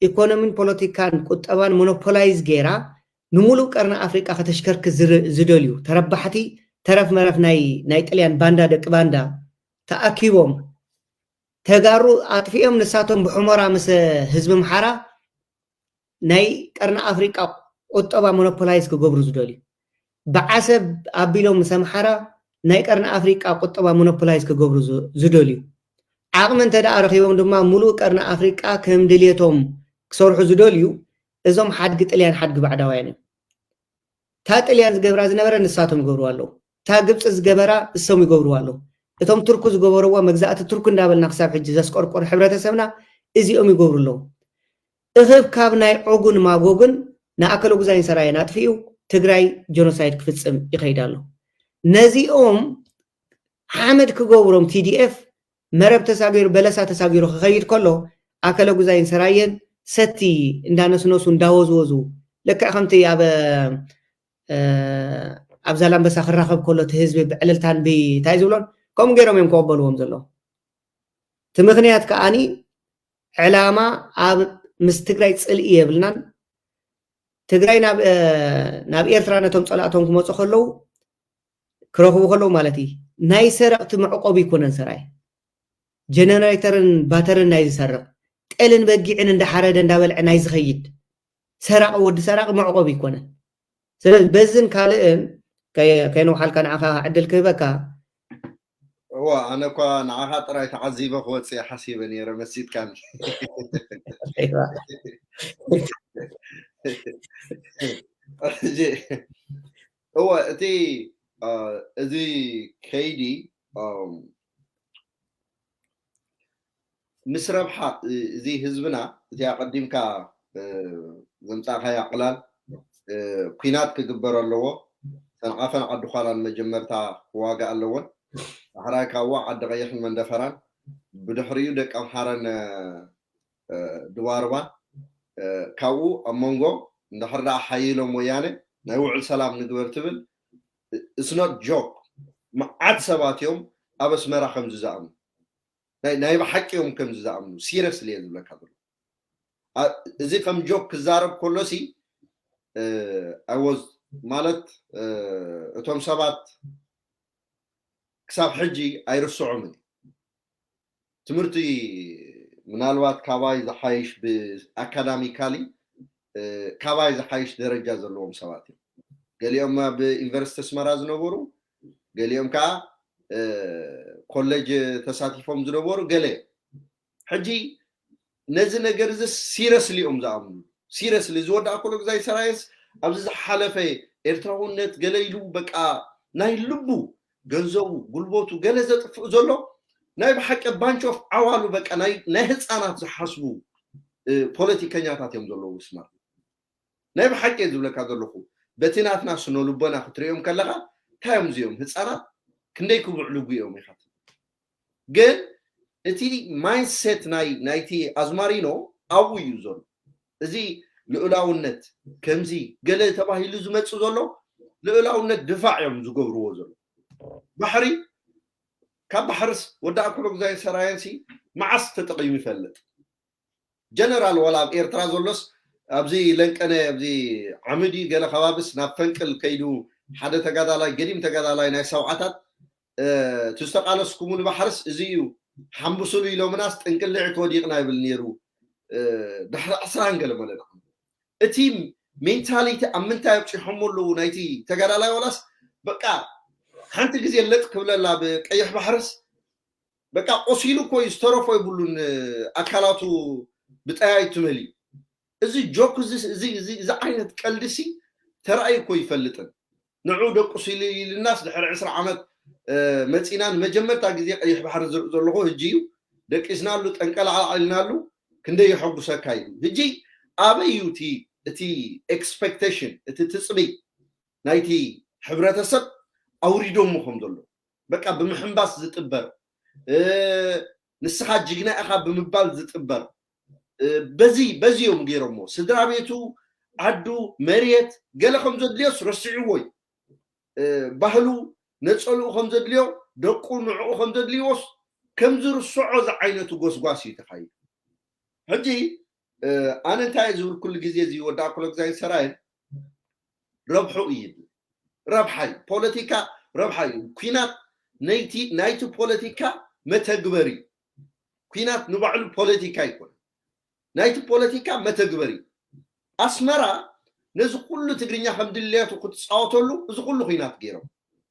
ኢኮኖሚን ፖለቲካን ቁጠባን ሞኖፖላይዝ ገይራ ንምሉእ ቀርኒ ኣፍሪቃ ከተሽከርክ ዝደልዩ ተረባሕቲ ተረፍ መረፍ ናይ ናይ ጥልያን ባንዳ ደቂ ባንዳ ተኣኪቦም ተጋሩ ኣጥፊኦም ንሳቶም ብሑመራ ምስ ህዝቢ ኣምሓራ ናይ ቀርኒ ኣፍሪቃ ቁጠባ ሞኖፖላይዝ ክገብሩ ዝደልዩ ብዓሰብ ኣቢሎም ምስ ኣምሓራ ናይ ቀርኒ ኣፍሪቃ ቁጠባ ሞኖፖላይዝ ክገብሩ ዝደልዩ ዓቕሚ እንተ ደኣ ረኺቦም ድማ ሙሉእ ቀርኒ ኣፍሪቃ ከም ድልየቶም ክሰርሑ ዝደልዩ እዞም ሓድጊ ጥልያን ሓድጊ ባዕዳውያን እዮም። እታ ጥልያን ዝገብራ ዝነበረ ንሳቶም ይገብርዋ ኣለዉ። እታ ግብፂ ዝገበራ እሶም ይገብርዋ ኣለዉ። እቶም ቱርኩ ዝገበርዎ መግዛእቲ ቱርኩ እንዳበልና ክሳብ ሕጂ ዘስቆርቆር ሕብረተሰብና እዚኦም ይገብሩ ኣለዉ። እኽብካብ ናይ ዖጉን ማጎግን ንኣከለጉዛይን ሰራየን ኣጥፊኡ ትግራይ ጀኖሳይድ ክፍፅም ይኸይድ ኣሎ። ነዚኦም ሓመድ ክገብሮም ቲዲኤፍ መረብ ተሳጊሩ በለሳ ተሳጊሩ ክኸይድ ከሎ ኣከለጉዛይን ሰራየን ሰቲ እንዳነስነሱ እንዳወዝወዙ ልክዕ ከምቲ ኣብ ኣብ ዛላምበሳ ክራኸብ ከሎ እቲ ህዝቢ ብዕልልታን ብታይ ዝብሎን ከምኡ ገይሮም እዮም ክቕበልዎም ዘለዉ። እቲ ምኽንያት ከዓኒ ዕላማ ኣብ ምስ ትግራይ ጽልኢ የብልናን። ትግራይ ናብ ናብ ኤርትራ ነቶም ጸላእቶም ክመጹ ከለዉ ክረኽቡ ከለዉ ማለት እዩ። ናይ ሰረቕቲ መዕቆቢ ኣይኮነን ሰራይ። ጀነሬተርን ባተርን ናይ ዝሰርቕ፣ ጤልን በጊዕን እንዳሓረደ እንዳበልዐ ናይ ዝኸይድ ሰራቂ ወዲ ሰራቂ መዕቆቢ ኣይኮነን። ስለዚ በዝን ካልእን ከይ- ከይነውሓልካ ንዓኻ ዕድል ክህበካ። እዋ ኣነ እኳ ንዓኻ ጥራይ ተዓዚበ ክወፅእ እየ ሓሲበ ነይረ መሲጥካኒ። እወ እቲ እዚ ከይዲ ምስ ረብሓ እዚ ህዝብና እቲ ኣቐዲምካ ዘምፃእካዮ ዕላል ኩናት ክግበር ኣለዎ። ሰንዓፈን ዓዲ ኳላን መጀመርታ ክዋጋእ ኣለዎን። ዳሕራይ ካብኡ ዓዲ ቀይሕን መንደፈራን ብድሕሪኡ ደቂ ኣምሓራን ድባርባን ካብኡ ኣብ መንጎ እንድሕር ደኣ ሓይሎም ወያነ ናይ ውዕል ሰላም ንግበር ትብል it's not joke። መዓት ሰባት እዮም ኣብ ኣስመራ ከምዚ ዝኣምኑ ናይ ብሓቂ እዮም ከምዚ ዝኣምኑ serious እየ ዝብለካ ዘሎ። እዚ ከም ጆክ ክዛረብ ከሎ ሲ I was ማለት እቶም ሰባት ክሳብ ሕጂ ኣይርስዖምን። ትምህርቲ ምናልባት ካባይ ዝሓይሽ ብኣካዳሚካሊ ካባይ ዝሓይሽ ደረጃ ዘለዎም ሰባት እዮም። ገሊኦም ኣብ ዩኒቨርሲቲ ኣስመራ ዝነበሩ፣ ገሊኦም ከዓ ኮሌጅ ተሳቲፎም ዝነበሩ ገለ። ሕጂ ነዚ ነገር እዚ ሲረስሊ እዮም ዝኣምኑ። ሲረስሊ ዝወዳእኩሉ ግዛይ ሰራየስ ኣብዚ ዝሓለፈ ኤርትራውነት ገለ ኢሉ በቃ ናይ ልቡ ገንዘቡ ጉልበቱ ገለ ዘጥፍእ ዘሎ ናይ ብሓቂ bunch of ዓዋሉ በቃ ናይ ህፃናት ዝሓስቡ ፖለቲከኛታት እዮም ዘለዉ ስማር። ናይ ብሓቂ እየ ዝብለካ ዘለኹ። በቲ ናትና ስነ ልቦና ክትሪኦም ከለኻ እንታይ እዮም እዚኦም ህፃናት ክንደይ ክብዕልጉ እዮም ኢኻ። ግን እቲ mindset ናይ ናይቲ ኣዝማሪኖ ኣብኡ እዩ ዘሎ። እዚ ልኡላውነት ከምዚ ገለ ተባሂሉ ዝመፅእ ዘሎ ልኡላውነት ድፋዕ እዮም ዝገብርዎ ዘሎ። ባሕሪ ካብ ባሕርስ ወዲ ኣክሎ ግዛይ ሰራየንሲ መዓስ ተጠቒሙ ይፈልጥ? ጀነራል ዋላ ኣብ ኤርትራ ዘሎስ ኣብዚ ለንቀነ ኣብዚ ዓምዲ ገለ ከባብስ ናብ ፈንቅል ከይዱ ሓደ ተጋዳላይ ገዲም ተጋዳላይ ናይ ሰብዓታት እቲ ዝተቃለስኩምሉ ባሕርስ እዚ እዩ ሓምብሱሉ ኢሎምናስ ጥንቅልዒ ተወዲቕና ይብል ነይሩ። ድሕሪ ዕስራን ገለ መለና እቲ ሜንታሊቲ ኣብ ምንታይ ኣብፂሖሞ ኣለዉ ናይቲ ተጋዳላይ ዋላስ በቃ ሓንቲ ግዜ ለጥ ክብለላ ብቀይሕ ባሕርስ በቃ ቆሲሉ እኮ እዩ ዝተረፎ የብሉን ኣካላቱ ብጠያይት ትምህል እዩ። እዚ ጆክ እዚ ዓይነት ቀልዲ ሲ ተራእዩ እኮ ይፈልጥን ንዑ ደቁሲሉ ኢልናስ ድሕሪ ዕስራ ዓመት መፂና ንመጀመርታ ግዜ ቀይሕ ባሕሪ ዝርኢ ዘለኹ ህጂ እዩ። ደቂስናሉ ጠንቀላዕላዕ ኢልናሉ ክንደይ የሐጉሰካ እዩ። ህጂ ኣበይ እዩ እቲ expectation እቲ ትፅቢ ናይቲ ሕብረተሰብ ኣውሪዶሞ ከም ዘሎ በቃ ብምሕንባስ ዝጥበር ንስኻ ጅግና ኢኻ ብምባል ዝጥበር በዚ በዚ እዮም ገይሮሞ። ስድራ ቤቱ ዓዱ መሬት ገለ ከም ዘድልዮስ ረስዕዎ እዩ። ባህሉ ነፀልኡ ከም ዘድልዮ ደቁ ንዕኡ ከም ዘድልይዎስ ከም ዝርስዖ ዝዓይነቱ ጎስጓስ እዩ ተኻይዱ። ሕጂ ኣነ እንታይ ዝብል ኩሉ ግዜ እዚ ወዲ ኣክሎ ግዛይ ሰራየን ረብሑ እዩ ይብል። ረብሓ እዩ ፖለቲካ ረብሓ እዩ። ኩናት ናይቲ ናይቲ ፖለቲካ መተግበሪ ኩናት ንባዕሉ ፖለቲካ ይኮነ ናይቲ ፖለቲካ መተግበሪ ኣስመራ ነዚ ኩሉ ትግርኛ ከም ድልየቱ ክትፃወተሉ እዚ ኩሉ ኩናት ገይሮም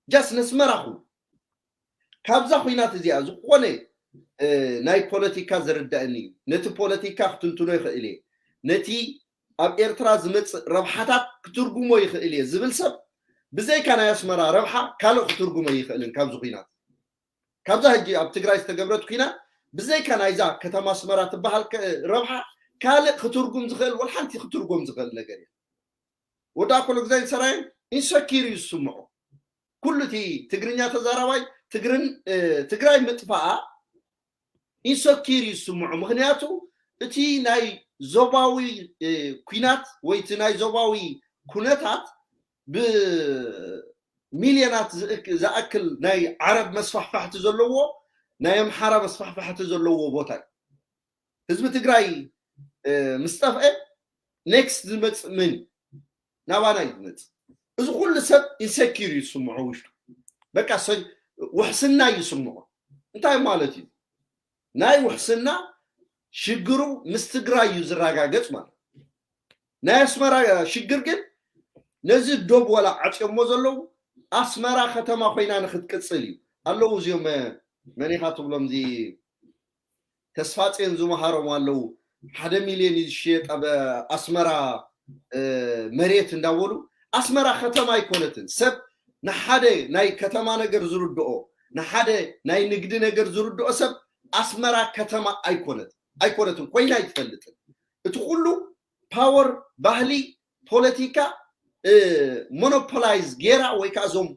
ጃስ ነስመራ ኩሉ ካብዛ ኩናት እዚኣ ዝኾነ ናይ ፖለቲካ ዝርዳእኒ እዩ ነቲ ፖለቲካ ክትንትኖ ይኽእል እየ ነቲ ኣብ ኤርትራ ዝመፅእ ረብሓታት ክትርጉሞ ይኽእል እየ ዝብል ሰብ ብዘይካ ናይ ኣስመራ ረብሓ ካልእ ክትርጉሞ ይኽእልን ካብዚ ኩናት ካብዛ ሕጂ ኣብ ትግራይ ዝተገብረት ኩናት ብዘይካ ናይዛ ከተማ ኣስመራ ትበሃል ረብሓ ካልእ ክትርጉም ዝኽእል ወላ ሓንቲ ክትርጎም ዝኽእል ነገር እዩ። ወዲ ኣኮሎ ግዛይ ሰራየን ኢንሰኪር እዩ ዝስምዖ። ኩሉ እቲ ትግርኛ ተዛራባይ ትግራይ ምጥፋኣ ኢንሰኪር እዩ ዝስምዖ። ምክንያቱ እቲ ናይ ዞባዊ ኩናት ወይ እቲ ናይ ዞባዊ ኩነታት ብሚልዮናት ዝኣክል ናይ ዓረብ መስፋሕፋሕቲ ዘለዎ ናይ ኣምሓራ መስፋሕፋሕቲ ዘለዎ ቦታ እዩ። ህዝቢ ትግራይ ምስ ጠፍአ ኔክስት ዝመፅእ መን እዩ? ናባና እዩ ዝመፅእ። እዚ ኩሉ ሰብ ኢንሰኪር እዩ ዝስምዖ ውሽጡ። በቃ ውሕስና እዩ ዝስምዖ። እንታይ ማለት እዩ? ናይ ውሕስና ሽግሩ ምስ ትግራይ እዩ ዝረጋገፅ ማለት እዩ። ናይ ኣስመራ ሽግር ግን ነዚ ዶብ ዋላ ዓፅዮሞ ዘለዉ ኣስመራ ከተማ ኮይና ንክትቅፅል እዩ ኣለዉ። እዚኦም መኒኻ ትብሎም እዚ ተስፋፅዮን ዝመሃሮም ኣለዉ። ሓደ ሚልዮን እዩ ዝሽየጥ ኣብ ኣስመራ መሬት እንዳበሉ። ኣስመራ ከተማ ኣይኮነትን። ሰብ ንሓደ ናይ ከተማ ነገር ዝርድኦ፣ ንሓደ ናይ ንግዲ ነገር ዝርድኦ ሰብ ኣስመራ ከተማ ኣይኮነት ኣይኮነትን ኮይና ኣይትፈልጥን። እቲ ኩሉ ፓወር፣ ባህሊ፣ ፖለቲካ ሞኖፖላይዝ ጌራ ወይ ከዓ እዞም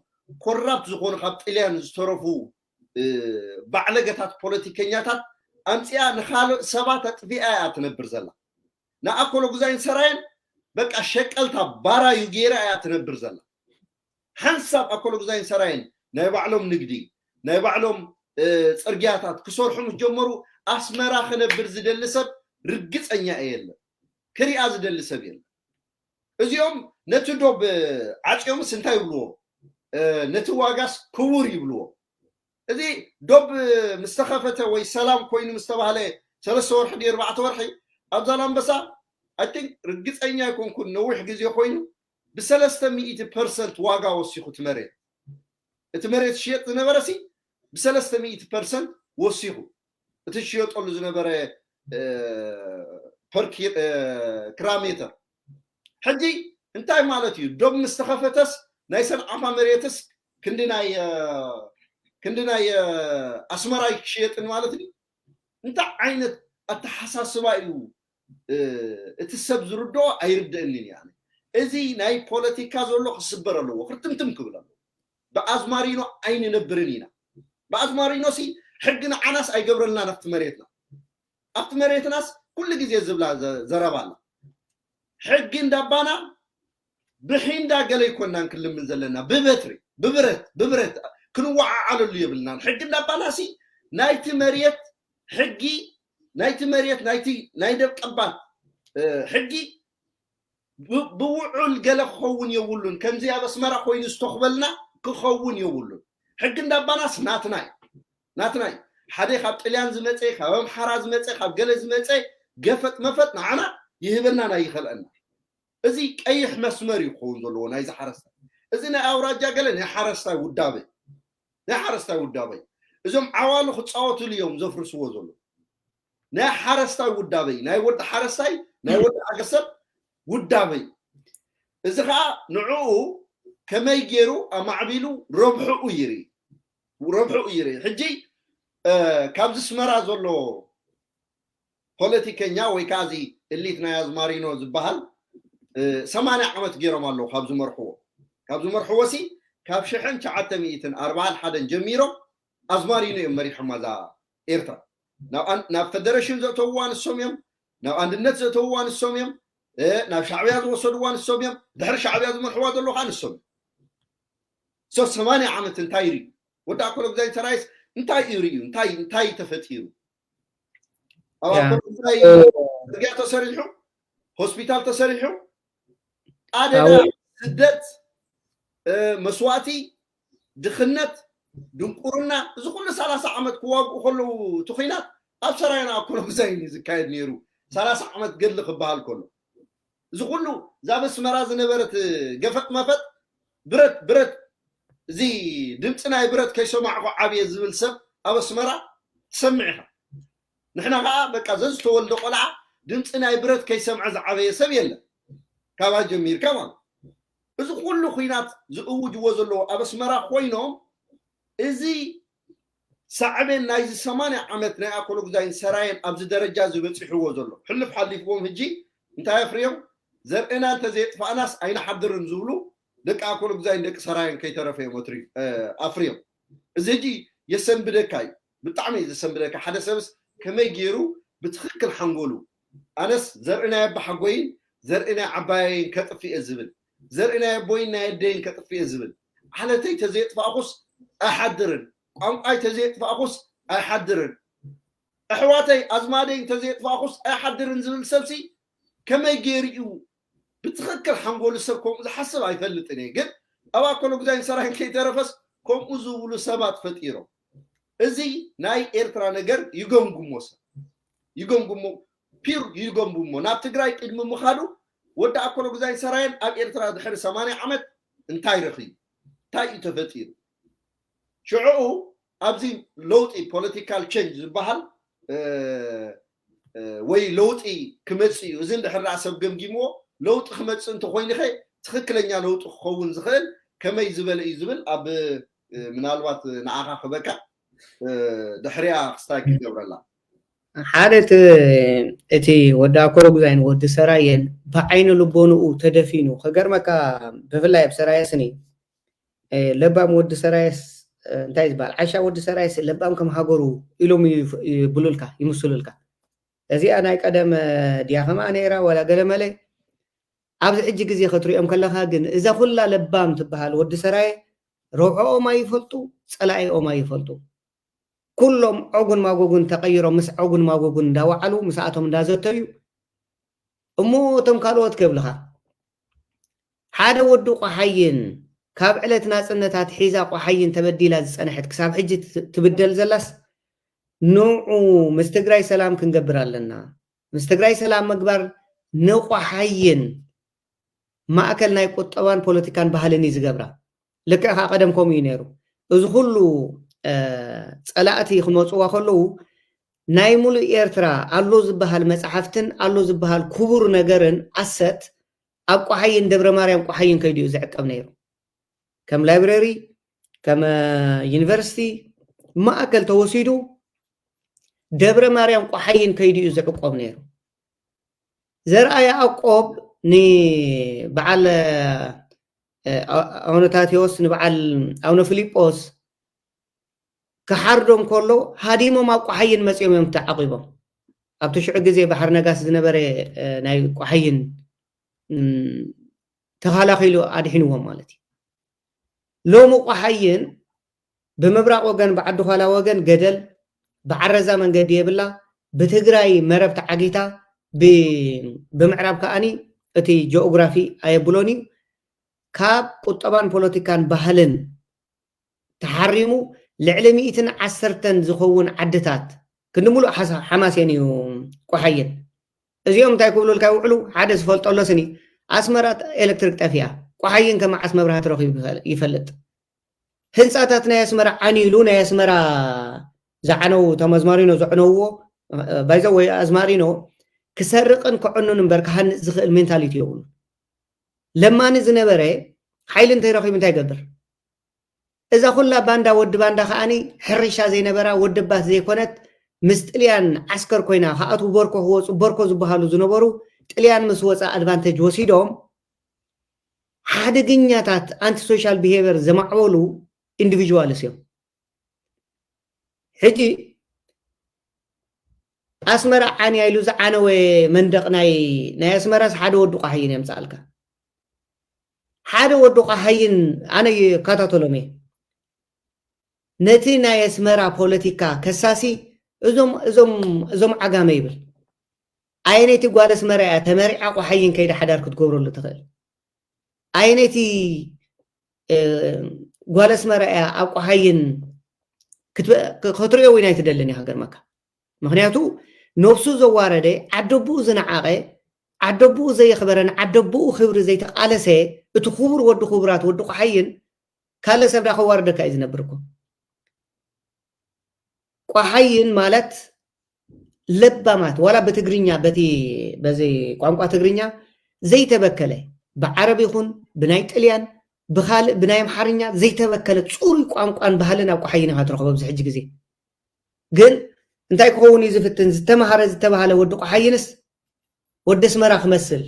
ኮራፕት ዝኾኑ ካብ ጥልያን ዝተረፉ ባዕለገታት ፖለቲከኛታት ኣምፅኣ ንካልእ ሰባት ኣጥፊኣ እያ ትነብር ዘላ። ንኣኮሎ ጉዛይን ሰራየን በቃ ሸቀልታ ባራዩ ጌራ እያ ትነብር ዘላ። ሓንሳብ ኣኮሎ ጉዛይን ሰራየን ናይ ባዕሎም ንግዲ ናይ ባዕሎም ፅርግያታት ክሰርሑ ምስ ጀመሩ ኣስመራ ክነብር ዝደሊ ሰብ ርግፀኛ እየ የለን። ክሪኣ ዝደሊ ሰብ የለን። እዚኦም ነቲ ዶብ ዓፅዮምስ እንታይ ይብልዎ? ነቲ ዋጋስ ክቡር ይብልዎ። እዚ ዶብ ምስ ተኸፈተ ወይ ሰላም ኮይኑ ምስ ተባህለ ሰለስተ ወርሒ ድዩ ኣርባዕተ ወርሒ ኣብ ዛላምበሳ ኣይ ቲንክ ርግፀኛ ኣይኮንኩን ነዊሕ ግዜ ኮይኑ ብሰለስተ ሚእቲ ፐርሰንት ዋጋ ወሲኹ እቲ መሬት። እቲ መሬት ሽየጥ ዝነበረ ሲ ብሰለስተ ሚእቲ ፐርሰንት ወሲኹ እቲ ሽየጠሉ ዝነበረ ፐር ክራሜተር። ሕጂ እንታይ ማለት እዩ? ዶብ ምስ ተኸፈተስ ናይ ሰንዓፋ መሬትስ ክንዲ ናይ ክንዲ ናይ ኣስመራ ክሽየጥን ማለት እዩ። እንታይ ዓይነት ኣተሓሳስባ እዩ እቲ ሰብ ዝርድኦ ኣይርድእንን እያ። እዚ ናይ ፖለቲካ ዘሎ ክስበር ኣለዎ፣ ክርትምትም ክብል ኣለዎ። ብኣዝማሪኖ ኣይንነብርን ኢና። ብኣዝማሪኖ ሲ ሕጊ ንዓናስ ኣይገብረልናን ኣብቲ መሬትና። ኣብቲ መሬትናስ ኩሉ ግዜ ዝብላ ዘረባ ኣላ። ሕጊ እንዳባና ብሒንዳ ገለ ይኮናን ክልምን ዘለና ብበትሪ ብብረት ብብረት ክንወዓዓለሉ የብልናን። ሕጊ እንዳባና ሲ ናይቲ መሬት ሕጊ ናይቲ መሬት ናይቲ ናይ ደቀባት ሕጊ ብውዑል ገለ ክኸውን የብሉን። ከምዚ ኣብ ኣስመራ ኮይኑ ዝተኽበልና ክኸውን የብሉን። ሕጊ እንዳባናስ ናትና እዩ ናትና እዩ። ሓደ ካብ ጥልያን ዝመፀ ካብ ኣምሓራ ዝመፀ ካብ ገለ ዝመፀ ገፈጥ መፈጥ ንዓና ይህበናን ኣይኸልአና። እዚ ቀይሕ መስመር እዩ ክኸውን ዘለዎ ናይዚ ሓረስታይ። እዚ ናይ ኣውራጃ ገለ ናይ ሓረስታይ ውዳበ ናይ ሓረስታይ ውዳበ እዩ። እዞም ዓዋሉ ክፃወትሉ እዮም ዘፍርስዎ ዘሎ። ናይ ሓረስታይ ውዳበ እዩ። ናይ ወዲ ሓረስታይ ናይ ወዲ ኣገሰብ ውዳበ እዩ። እዚ ከዓ ንዕኡ ከመይ ገይሩ ኣማዕቢሉ ረብሕኡ ይርኢ ረብሕኡ ይርኢ። ሕጂ ካብዚ ኣስመራ ዘሎ ፖለቲከኛ ወይ ከዓ እዚ እሊት ናይ ኣዝማሪኖ ዝበሃል ሰማንያ ዓመት ገይሮም ኣለዉ ካብ ዝመርሕዎ ካብ ዝመርሕዎ ሲ ካብ ሽሕን ትሽዓተ ሚእትን ኣርባዓን ሓደን ጀሚሮም ኣዝማሪኖ እዮም መሪሖማ እዛ ኤርትራ። ናብ ፈደረሽን ዘእተውዋ ንሶም እዮም። ናብ ኣንድነት ዘእተውዋ ንሶም እዮም። ናብ ሻዕብያ ዝወሰድዋ ንሶም እዮም። ድሕሪ ሻዕብያ ዝመርሕዋ ዘለዉ ከዓ ንሶም እዮም። ሶ ሰማንያ ዓመት እንታይ ርዩ? ወዲ ኣኮሎ ጉዛይ ሰራይስ እንታይ እዩ ርዩ? እንታይ እንታይ ተፈጢሩ? ኣብ ኣኮሎ ጉዛይ ጽርግያ ተሰሪሑ፣ ሆስፒታል ተሰሪሑ፣ ኣደዳ፣ ስደት፣ መስዋእቲ፣ ድኽነት፣ ድንቁርና፣ እዚ ኩሉ ሰላሳ ዓመት ክዋግኡ ከለዉ እቲ ኹናት ኣብ ሰራየና ኣኮሎ ጉዛይ እዩ ዝካየድ ነይሩ። ሰላሳ ዓመት ገድሊ ክበሃል ከሎ እዚ ኩሉ እዛ ኣብ ኣስመራ ዝነበረት ገፈጥ መፈጥ ብረት ብረት እዚ ድምፂ ናይ ብረት ከይሰማዕኩ ዓብየ ዝብል ሰብ ኣብ ኣስመራ ትሰምዕ ኢኻ። ንሕና ከዓ በቃ ዘዝተወልደ ቆልዓ ድምፂ ናይ ብረት ከይሰምዐ ዝዓበየ ሰብ የለን። ካባ ጀሚርካ ማለት እዚ ኩሉ ኩናት ዝእውጅዎ ዘለዎ ኣብ ኣስመራ ኮይኖም እዚ ሳዕቤን ናይዚ ሰማንያ ዓመት ናይ ኣኮሎ ጉዛይን ሰራየን ኣብዚ ደረጃ እዚ በፂሕዎ ዘሎ ሕልፍ ሓሊፍዎም ሕጂ እንታይ ኣፍርዮም ዘርእና እንተዘየጥፋእናስ ኣይንሓድርን ዝብሉ ደቂ ኣኮሎ ጉዛይን ደቂ ሰራየን ከይተረፈ እዮም ኣፍርዮም። እዚ ሕጂ የሰንብደካ እዩ፣ ብጣዕሚ እዩ ዘሰንብደካ። ሓደ ሰብስ ከመይ ገይሩ ብትኽክል ሓንጎሉ ኣነስ ዘርኢ ናይ ኣባሓጎይን ዘርኢ ናይ ዓባየይን ከጥፍእ እየ ዝብል ዘርኢ ናይ ኣቦይን ናይ ኣደይን ከጥፍእ እየ ዝብል ዓለተይ ተዘየጥፋእኹስ ኣይሓድርን ቋንቋይ ተዘየጥፋእኹስ ኣይሓድርን። ኣሕዋተይ ኣዝማደይ እንተዘየጥፋእኹስ ኣይሓድርን ዝብል ሰብሲ ከመይ ገይሩ እዩ ብትኽክል ሓንጎሉ ሰብ ከምኡ ዝሓስብ ኣይፈልጥን እየ። ግን ኣብ ኣኮሎ ጉዛይን ሰራይን ከይተረፈስ ከምኡ ዝብሉ ሰባት ፈጢሮም። እዚ ናይ ኤርትራ ነገር ይገምግሞ ሰብ ይገምግሞ ፒር ይገምግሞ ናብ ትግራይ ቅድሚ ምኻዱ ወዲ ኣኮሎ ጉዛይን ሰራየን ኣብ ኤርትራ ድሕሪ ሰማንያ ዓመት እንታይ ረኺቡ እንታይ እዩ ተፈጢሩ? ሽዕኡ ኣብዚ ለውጢ ፖለቲካል ቸንጅ ዝበሃል ወይ ለውጢ ክመፅእ እዩ። እዚ እንድሕር ደኣ ሰብ ገምጊምዎ ለውጢ ክመፅእ እንተኮይኑ ኸ ትኽክለኛ ለውጢ ክኸውን ዝኽእል ከመይ ዝበለ እዩ ዝብል ኣብ ምናልባት ንዓኻ ክበካ ድሕሪያ ክስታይ ክገብረላ። ሓደ እቲ ወዲ ኣኮሎ ጉዛይን ወዲ ሰራየን ብዓይኒ ልቦንኡ ተደፊኑ ከገርመካ ብፍላይ ኣብ ሰራየ ስኒ ለባም ወዲ ሰራየስ እንታይ ዝበሃል ዓሻ ወዲ ሰራየስ ለባም ከም ሃገሩ ኢሎም ይብሉልካ ይምስሉልካ። እዚኣ ናይ ቀደም ድያ ከማ ነይራ ዋላ ገለመለ ኣብዚ ሕጂ ግዜ ክትሪኦም ከለካ ግን እዛ ኩላ ለባም ትበሃል ወዲ ሰራየ ረብሖኦም ኣይፈልጡ ጸላኢኦም ኣይፈልጡ። ኩሎም ዖጉን ማጎጉን ተቀይሮም ምስ ዖጉን ማጎጉን እንዳወዓሉ ምስኣቶም እንዳዘተዩ እሞ እቶም ካልኦት ከብልኻ ሓደ ወዲ ቆሓይን ካብ ዕለት ናጽነታት ሒዛ ቆሓይን ተበዲላ ዝጸንሐት ክሳብ ሕጂ ትብደል ዘላስ ንዑ ምስ ትግራይ ሰላም ክንገብር ኣለና። ምስ ትግራይ ሰላም ምግባር ንቆሓይን ማእከል ናይ ቁጠባን ፖለቲካን ባህልን እዩ ዝገብራ። ልክዕ ከዓ ቀደም ከምኡ እዩ ነይሩ። እዚ ኩሉ ፀላእቲ ክመፅዋ ከለዉ ናይ ሙሉእ ኤርትራ ኣሎ ዝበሃል መፅሓፍትን ኣሎ ዝበሃል ክቡር ነገርን ኣሰት ኣብ ቆሓይን ደብረ ማርያም ቆሓይን ከይዱ እዩ ዝዕቀብ ነይሩ። ከም ላይብረሪ፣ ከም ዩኒቨርሲቲ ማእከል ተወሲዱ ደብረ ማርያም ቆሓይን ከይዱ እዩ ዝዕቆብ ነይሩ። ዘርኣ ያዕቆብ ንበዓል ኣቡነ ታቴዎስ ንበዓል ኣቡነ ፊሊጶስ ክሓርዶም ከሎ ሃዲሞም ኣብ ቆሓይን መፂኦም እዮም ተዓቂቦም። ኣብቲ ሽዑ ግዜ ባሕሪ ነጋሲ ዝነበረ ናይ ቆሓይን ተኸላኺሉ ኣድሒንዎም ማለት እዩ። ሎሚ ቆሓይን ብምብራቕ ወገን ብዓዲ ኳላ ወገን ገደል ብዓረዛ መንገዲ የብላ። ብትግራይ መረብ ተዓጊታ ብምዕራብ ከዓኒ እቲ ጂኦግራፊ ኣየብሎን እዩ። ካብ ቁጠባን ፖለቲካን ባህልን ተሓሪሙ ልዕሊ ሚእትን ዓሰርተን ዝኸውን ዓድታት ክንዲ ሙሉእ ሓማሴን እዩ ቆሓይን። እዚኦም እንታይ ክብሉልካ ይውዕሉ? ሓደ ዝፈልጦ ኣሎ ስኒ ኣስመራ ኤሌክትሪክ ጠፊኣ ቆሓይን ከመዓስ መብራህቲ ረኺቡ ይፈልጥ። ህንፃታት ናይ ኣስመራ ዓንዩ ኢሉ ናይ ኣስመራ ዝዓነው ተመዝማሪኖ ዘዕነውዎ ባይዘ ወይ ኣዝማሪኖ ክሰርቕን ክዕኑን እምበር ክሃንፅ ዝኽእል ሜንታሊቲ የብሉ። ለማኒ ዝነበረ ሓይሊ እንተይረኺቡ እንታይ ይገብር? እዛ ኩላ ባንዳ ወዲ ባንዳ ከዓኒ ሕርሻ ዘይነበራ ወደባት ዘይኮነት ምስ ጥልያን ዓስከር ኮይና ከኣትዉ ቦርኮ ክወፁ ቦርኮ ዝበሃሉ ዝነበሩ ጥልያን ምስ ወፀ ኣድቫንቴጅ ወሲዶም ሓደገኛታት ኣንቲ ሶሻል ቢሄቨር ዘማዕበሉ ኢንዲቪዥዋልስ እዮም። ሕጂ ኣስመራ ዓንያ ኢሉ ዝዓነወ መንደቕ ናይ ናይ ኣስመራስ ሓደ ወዲ ቆሓይን የምፅኣልካ። ሓደ ወዲ ቆሓይን ኣነ ይከታተሎም እየ። ነቲ ናይ ኣስመራ ፖለቲካ ከሳሲ እዞም እዞም እዞም ዓጋመ ይብል። ኣየነይቲ ጓል ኣስመራ እያ ተመሪዓ ቆሓይን ከይዳ ሓዳር ክትገብረሉ ትኽእል? ኣየነይቲ ጓል ኣስመራ እያ ኣብ ቆሓይን ክትሪኦ እውን ኣይትደልን እያ ከገርመካ። ምክንያቱ ነብሱ ዘዋረደ ዓደቡኡ ዝነዓቐ ዓደቡኡ ዘየኽበረ ንዓደቡኡ ክብሪ ዘይተቃለሰ እቲ ክቡር ወዲ ክቡራት ወዲ ቆሓይን ካልእ ሰብ ዳ ከዋርደካ እዩ ዝነብር እኮ። ቆሓይን ማለት ለባማት ዋላ ብትግርኛ በቲ በዚ ቋንቋ ትግርኛ ዘይተበከለ ብዓረብ ይኹን ብናይ ጥልያን ብኻልእ ብናይ ኣምሓርኛ ዘይተበከለ ፅሩይ ቋንቋን ባህልን ኣብ ቆሓይን ኢኻ ትረኽቦ ኣብዚ ሕጂ ግዜ። ግን እንታይ ክኸውን እዩ ዝፍትን ዝተምሃረ ዝተባሃለ ወዲ ቆሓይንስ ወዲ ኣስመራ ክመስል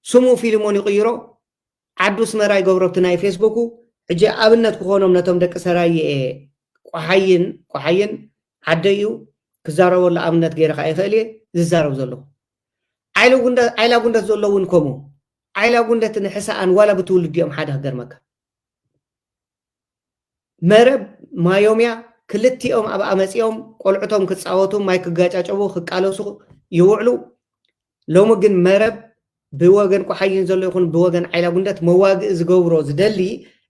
ስሙ ፊልሞን ይቕይሮ ዓዱ ኣስመራ ይገብሮ ኣብቲ ናይ ፌስቡኩ። ሕጂ ኣብነት ክኾኖም ነቶም ደቂ ሰራየ እየ ቆሓይን ቆሓይን ዓደይ እዩ ክዛረበሉ ኣብነት ገይረ ከዓ ይኽእል እየ ዝዛረብ ዘለኹ። ዓይላ ጉንደት ዘሎ እውን ከምኡ። ዓይላ ጉንደት ንሕሰኣን ዋላ ብትውልድ እዮም ሓደ ክገርመካ። መረብ ማዮም እያ ክልቲኦም ኣብኣ መጺኦም ቆልዑቶም ክጻወቱ፣ ማይ ክጋጫጨቡ፣ ክቃለሱ ይውዕሉ። ሎሚ ግን መረብ ብወገን ቆሓይን ዘሎ ይኹን ብወገን ዓይላ ጉንደት መዋግእ ዝገብሮ ዝደሊ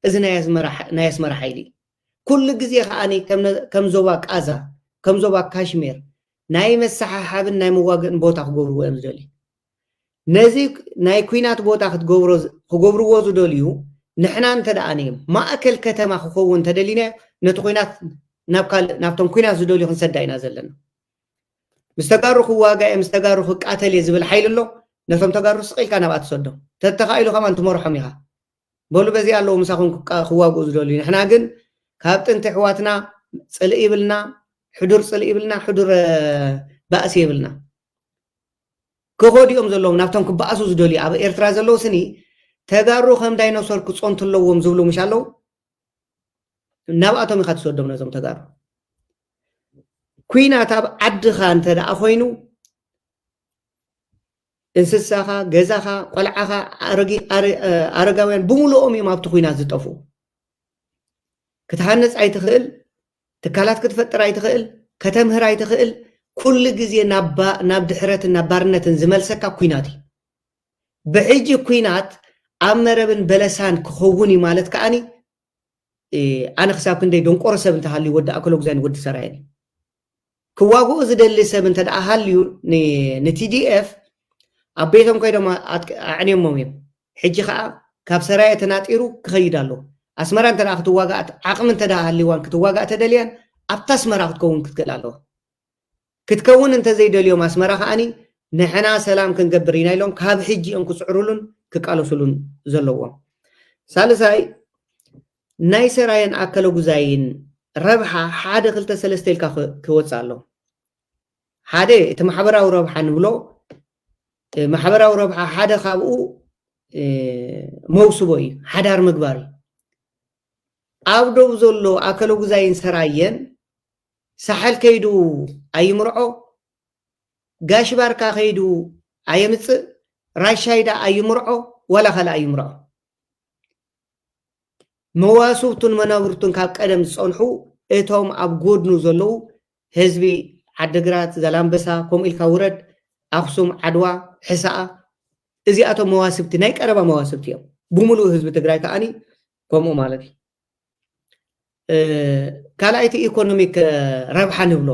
እዚ ናይ ኣስመራ ሓ-፣ ናይ ኣስመራ ሓይሊ እዩ። ኩሉ ግዜ ከኣ ከም ነ-፣ ከም ዞባ ቃዛ፣ ከም ዞባ ካሽሜር ናይ መሰሓሓብን ናይ መዋግእን ቦታ ክገብርዎ እዮም ዝደልዩ። ነዚ ናይ ኲናት ቦታ ክትገብሮ ዝ-፣ ክገብርዎ ዝደልዩ፣ ንሕና እንተ ደኣ ነዮም ማእከል ከተማ ክኸውን እንተደሊናዮ፣ ነቲ ኲናት ናብ ካልእ፣ ናብቶም ኲናት ዝደልዩ ክንሰዳ ኢና ዘለና። ምስ ተጋሩ ክዋጋእ እየ፣ ምስ ተጋሩ ክቃተል እየ ዝብል ሓይሊ ኣሎ፣ ነቶም ተጋሩ ስቕ ኢልካ ናብኣ ትሰዶም። ተተኻኢሉ ከማን ትመርሖም ኢኻ። በሉ በዚኣ ኣለዉ ምሳኹም ክቃ-፣ ክዋግኡ ዝደልዩ። ንሕና ግን ካብ ጥንቲ ኣሕዋትና ጽልኢ ይብልና፣ ሕዱር ጽልኢ ይብልና፣ ሕዱር፣ እ፣ ባእሲ የብልና። ክኸዱ እዮም ዘለዎም፣ ናብቶም ክበኣሱ ዝደልዩ ኣብ ኤርትራ ዘለዉ ስኒ ተጋሩ ከም ዳይኖሶር ክጸንቱ ኣለዎም ዝብሉ ምሽ ኣለዉ። ናብኣቶም ኢኻ ትሰዶም ነዞም ተጋሩ። ኲናት ኣብ ዓድኻ እንተ ደኣ ኮይኑ፣ እንስሳኻ፣ ገዛኻ፣ ቆልዓኻ፣ ኣረጊ-፣ ኣረ-፣ እ፣ ኣረጋውያን ብምሉኦም እዮም ኣብቲ ኲናት ዝጠፍኡ። ክትሃንጽ ኣይትኽእል፣ ትካላት ክትፈጥር ኣይትኽእል፣ ከተምህር ኣይትኽእል። ኩሉ ግዜ ናብ ባ-፣ ናብ ድሕረትን ናብ ባርነትን ዝመልሰካ ኲናት እዩ። ብሕጂ ኲናት ኣብ መረብን በለሳን ክኸውን እዩ ማለት ከኣኒ፣ እ፣ ኣነ ክሳብ ክንደይ ደንቆሮ ሰብ እንተሃልዩ ወዲ ኣከለጉዛይን ወዲ ሰራየን እዩ። ክዋግኡ ዝደሊ ሰብ እንተ ደኣ ሃልዩ ን-፣ ን-ቲ ዲ ኤፍ ኣብ ቤቶም ከይዶም ኣት-፣ ኣዕንዮሞም እዮም። ሕጂ ኸኣ ካብ ሰራየ ተናጢሩ ክኸይድ ኣለዎ። ኣስመራ እንተ ደኣ ክትዋጋእ ዓቕሚ እንተ ደኣ ሃልይዋን ክትዋጋእ ተደልያን ኣብታ ኣስመራ ክትከውን ክትክእል ኣለዋ። ክትከውን እንተ ዘይደልዮም ኣስመራ ከኣኒ ንሕና ሰላም ክንገብር ኢና ኢሎም ካብ ሕጂ እዮም ክጽዕሩሉን ክቃለሱሉን ዘለዎም። ሳልሳይ ናይ ሰራየን ኣከለጉዛይን ረብሓ ሓደ ክልተ ሰለስተ ኢልካ ክ-፣ ክወጽእ ኣሎ። ሓደ እቲ ማሕበራዊ ረብሓ ንብሎ፣ እ፣ ማሕበራዊ ረብሓ ሓደ ካብኡ፣ እ፣ መውስቦ እዩ፣ ሓዳር ምግባር እዩ። ኣብ ዶብ ዘሎ ኣከለጉዛይን ሰራየን ሳሕል ከይዱ ኣይምርዖ፣ ጋሽ ባርካ ከይዱ ኣየምጽእ፣ ራሻይዳ ኣይምርዖ፣ ዋላ ካልእ ኣይምርዖ። መዋስብቱን መናብርቱን ካብ ቀደም ዝጸንሑ እቶም ኣብ ጎድኑ ዘለዉ ህዝቢ ዓድግራት፣ ዛላምበሳ፣ ከምኡ ኢልካ ውረድ፣ ኣኽሱም፣ ዓድዋ፣ ሕሳኣ፣ እዚኣቶም መዋስብቲ፣ ናይ ቀረባ መዋስብቲ እዮም። ብምሉኡ ህዝቢ ትግራይ ከኣኒ ከምኡ ማለት እዩ። እ፣ ካልኣይቲ ኢኮኖሚክ፣ እ፣ ረብሓ ንብሎ።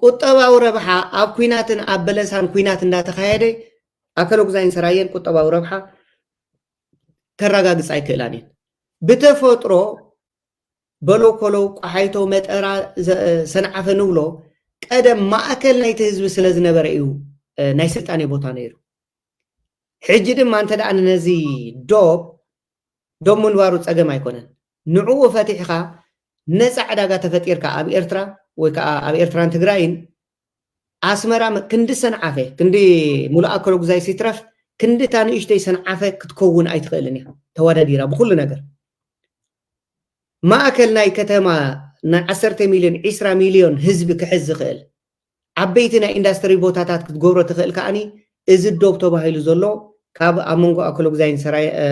ቁጠባዊ ረብሓ ኣብ ኲናትን ኣብ በለሳን ኲናት እንዳተኻየደ ኣከለጉዛይን ሰራየን ቁጠባዊ ረብሓ ከረጋግጻ ኣይክእላን እየን። ብተፈጥሮ በሎኮሎ፣ ቆሓይቶ፣ መጠራ፣ ዘ-፣ ሰንዓፈ ንብሎ ቀደም ማእከል ናይቲ ህዝቢ ስለ ዝነበረ እዩ፣ እ፣ ናይ ስልጣኔ ቦታ ነይሩ። ሕጂ ድማ እንተ ደኣ ነዚ ዶብ፣ ዶብ ምንባሩ ጸገም ኣይኮነን። ንዕኡ ፈቲሕኻ ነጻ ዕዳጋ ተፈጢርካ ኣብ ኤርትራ ወይ ከኣ ኣብ ኤርትራን ትግራይን ኣስመራ መ-፣ ክንዲ ሰንዓፈ፣ ክንዲ ሙሉእ ኣከለጉዛይስ ይትረፍ፣ ክንዲ እታ ንእሽተይ ሰንዓፈ ክትከውን ኣይትኽእልን ኢኻ ተወዳዲራ ብኹሉ ነገር። ማእከል ናይ ከተማ ናይ ዓሰርተ ሚልዮን፣ ዒስራ ሚልዮን ህዝቢ ክሕዝ ዝኽእል ዓበይቲ ናይ ኢንዳስትሪ ቦታታት ክትገብሮ ትኽእል ከኣኒ፣ እዚ ዶብ ተባሂሉ ዘሎ ካብ ኣብ መንጎ ኣከለጉዛይን ሰራየ-፣ እ፣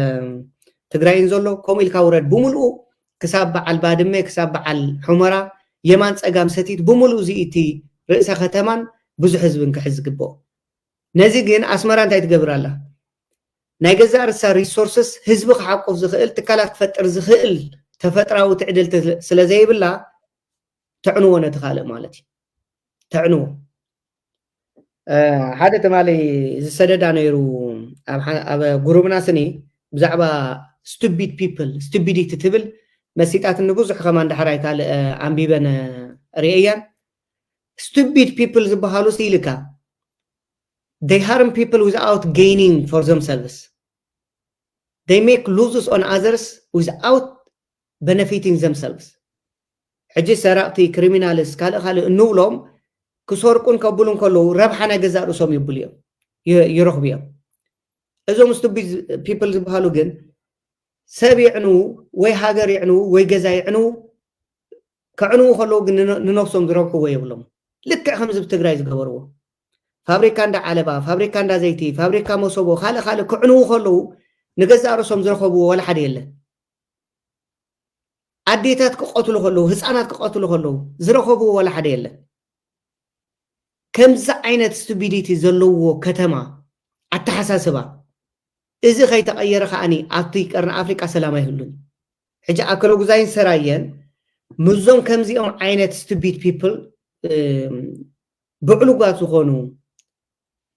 ትግራይን ዘሎ፣ ከምኡ ኢልካ ውረድ ብምልኡ ክሳብ በዓል ባድመ፣ ክሳብ በዓል ሑመራ፣ የማን ጸጋም ሰቲት ብምልኡ እዚ እቲ ርእሰ ከተማን ብዙሕ ህዝብን ክሕዝ ዝግብኦ። ነዚ ግን ኣስመራ እንታይ ትገብር ኣላ? ናይ ገዛእ ርእሳ ሪሶርስስ ህዝቢ ክሓቁፍ ዝኽእል ትካላት ክፈጥር ዝኽእል ተፈጥራዊ ትዕድልቲ ስለ ዘይብላ ተዕንዎ ነቲ ካልእ ማለት እዩ። ተዕንዎ። እ፣ ሓደ ትማሊ ዝሰደዳ ነይሩ ኣብ ሓ-፣ ኣብ ጉሩብና ስኒ ብዛዕባ ስቱፒድ ፒፕል፣ ስቱፒዲቲ ትብል መሲጣትኒ ብዙሕ ከማን ዳሕራይ ካልእ፣ እ፣ ኣንቢበን፣ እ፣ ርእየያን። ስቱፒድ ፒፕል ዝበሃሉ ሲ ኢልካ they harm people without gaining for themselves. They make losses on others without benefiting themselves. ሕጂ ሰረቕቲ፣ ክሪሚናልስ፣ ካልእ ካልእ እንብሎም ክሰርቁን ከብሉን ከለዉ ረብሓ ናይ ገዛእ ርእሶም ይብሉ እዮም፣ ይ-፣ ይረኽቡ እዮም። እዞም ስቱፒድ ፒፕል ዝበሃሉ ግን ሰብ የዕንዉ ወይ ሃገር የዕንዉ ወይ ገዛ የዕንዉ፣ ከዕንዉ ከለዉ ግን ንነ-፣ ንነብሶም ዝረብሕዎ የብሎም። ልክዕ ከምዚ ኣብ ትግራይ ዝገበርዎ ፋብሪካ እንዳ ዓለባ፣ ፋብሪካ እንዳ ዘይቲ፣ ፋብሪካ መሶቦ፣ ካልእ ካልእ ክዕንዉ ከለዉ ንገዛእ ርእሶም ዝረኸብዎ ዋላ ሓደ የለን። ኣዴታት ክቐትሉ ከለዉ፣ ህፃናት ክቐትሉ ከለዉ ዝረኸብዎ ዋላ ሓደ የለን። ከምዚ ዓይነት ስቱቢዲቲ ዘለዎ ከተማ ኣተሓሳስባ፣ እዚ ከይተቐየረ ከዓኒ ኣብቲ ቀርኒ ኣፍሪቃ ሰላም ኣይህሉን። ሕጂ ኣከለጉዛይን ሰራየን ምስዞም ከምዚኦም ዓይነት ስቱቢድ ፒፕል ብዕሉጋት ዝኾኑ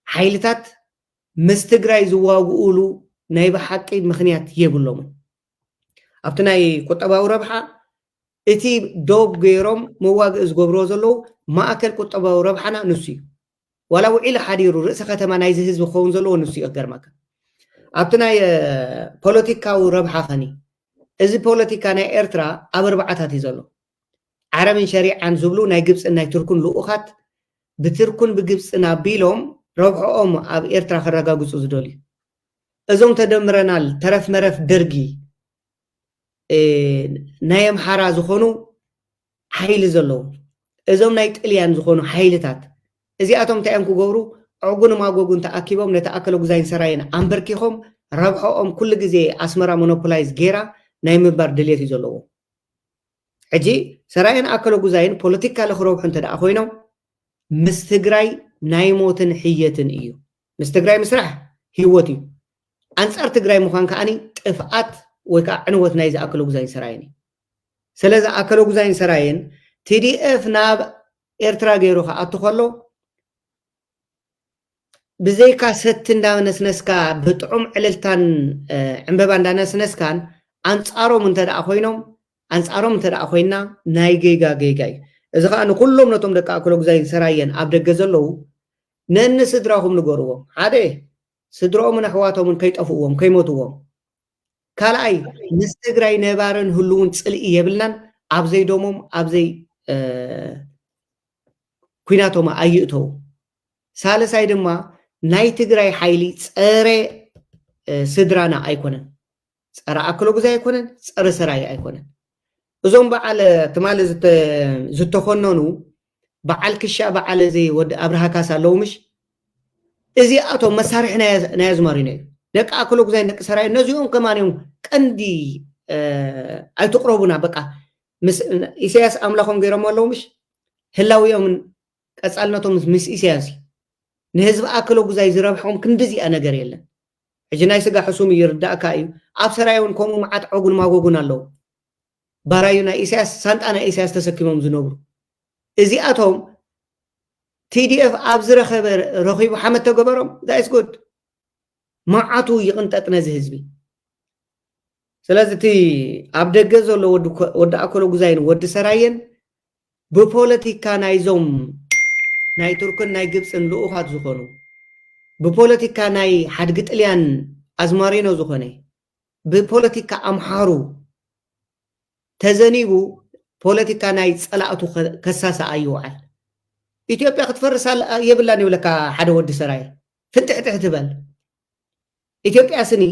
ሓይልታት ምስ ትግራይ ዝዋግኡሉ ናይ ብሓቂ ምኽንያት የብሎምን። ኣብቲ ናይ ቁጠባዊ ረብሓ እቲ ዶብ ገይሮም መዋግኢ ዝገብርዎ ዘለዉ ማእከል ቁጠባዊ ረብሓና ንሱ እዩ። ዋላ ውዒሉ ሓዲሩ ርእሰ ከተማ ናይዚ ህዝቢ ክኸውን ዘለዎ ንሱ እዩ። ክገርመካ ኣብቲ ናይ ፖለቲካዊ ረብሓ ኸኒ እዚ ፖለቲካ ናይ ኤርትራ ኣብ ኣርባዓታት እዩ ዘሎ። ዓረብን ሸሪዓን ዝብሉ ናይ ግብፅን ናይ ቱርክን ልኡኻት ብትርኩን ብግብፅን ኣቢሎም ረብሕኦም ኣብ ኤርትራ ከረጋግፁ ዝደልዩ እዞም ተደምረናል ተረፍ መረፍ ደርጊ ናይ ኣምሓራ ዝኾኑ ሓይሊ ዘለዎም እዞም ናይ ጥልያን ዝኾኑ ሓይልታት እዚኣቶም እንታይ እዮም ክገብሩ? ዕጉን ማጎጉን ተኣኪቦም ነቲ ኣከለጉዛይን ሰራየን ኣንበርኪኾም ረብሖኦም ኩሉ ግዜ ኣስመራ ሞኖፖላይዝ ጌራ ናይ ምንባር ድልየት እዩ ዘለዎ። ሕጂ ሰራየን ኣከለጉዛይን ፖለቲካ ለክረብሑ እንተ ደኣ ኮይኖም ምስ ትግራይ ናይ ሞትን ሕየትን እዩ። ምስ ትግራይ ምስራሕ ህይወት እዩ። ኣንጻር ትግራይ ምዃን ከዓኒ ጥፍኣት ወይ ከዓ ዕንወት ናይዚ ኣከለጉዛይን ሰራየን እዩ። ስለዚ ኣከለጉዛይን ሰራየን ቲዲኤፍ ናብ ኤርትራ ገይሩ ክኣቱ ከሎ ብዘይካ ሰቲ እንዳነስነስካ ብጥዑም ዕልልታን ዕንበባ እንዳነስነስካን ኣንጻሮም እንተ ደኣ ኮይኖም ኣንጻሮም እንተ ደኣ ኮይና ናይ ጌጋ ጌጋ እዩ። እዚ ከዓ ንኩሎም ነቶም ደቂ ኣክሎጉዛይን ሰራየን ኣብ ደገ ዘለዉ ነንስድራኹም ንገርዎም። ሓደ ስድርኦምን ኣሕዋቶምን ከይጠፍእዎም ከይሞትዎም። ካልኣይ ምስ ትግራይ ነባርን ህልውን ፅልኢ የብልናን። ኣብ ዘይደሞም ኣብ ዘይ ኩናቶም ኣይእተው። ሳልሳይ ድማ ናይ ትግራይ ሓይሊ ፀረ ስድራና ኣይኮነን፣ ፀረ ኣክሎጉዛይ ኣይኮነን፣ ፀረ ሰራየ ኣይኮነን። እዞም በዓል ትማሊ ዝተኮነኑ በዓል ክሻ በዓል እዚ ወዲ ኣብርሃ ካሳ ኣለዉ ምሽ? እዚኣቶም መሳርሒ ናይ ኣዝማሪኖ እዩ። ደቂ ኣክሎጉዛይ ደቂ ሰራየ ነዚኦም ከማን እዮም ቀንዲ ኣይትቅረቡና በቃ። ምስ ኢሳያስ ኣምላኾም ገይሮም ኣለዉ ምሽ? ህላዊኦምን ቀጻልነቶም ምስ ኢሳያስ እዩ። ንህዝቢ ኣክሎጉዛይ ዝረብሖም ክንዲ እዚኣ ነገር የለን። ሕጂ ናይ ስጋ ሕሱም እዩ ይርዳእካ እዩ። ኣብ ሰራየ እውን ከምኡ መዓት ዐጉን ማጎጉን ኣለዉ። ባራዩ ናይ ኢሳያስ ሳንጣ ናይ ኢሳያስ ተሰኪሞም ዝነብሩ እዚኣቶም ቲዲኤፍ ኣብ ዝረኸበ ረኺቡ ሓመድ ተገበሮም ዳይስ ጉድ መዓቱ ይቕንጠጥ ነዚ ህዝቢ። ስለዚ እቲ ኣብ ደገ ዘሎ ወዲ ኣኮሎ ጉዛይን ወዲ ሰራየን ብፖለቲካ ናይዞም ናይ ቱርክን ናይ ግብፅን ልኡኻት ዝኾኑ ብፖለቲካ ናይ ሓድጊ ጥልያን ኣዝማሪኖ ዝኾነ ብፖለቲካ ኣምሓሩ ተዘኒጉ ፖለቲካ ናይ ፀላእቱ ከሳሳ ኣይውዓል። ኢትዮጵያ ክትፈርስ የብላን ይብለካ ሓደ ወዲ ሰራየ ፍንጥሕጥሕ ትበል። ኢትዮጵያ ስኒ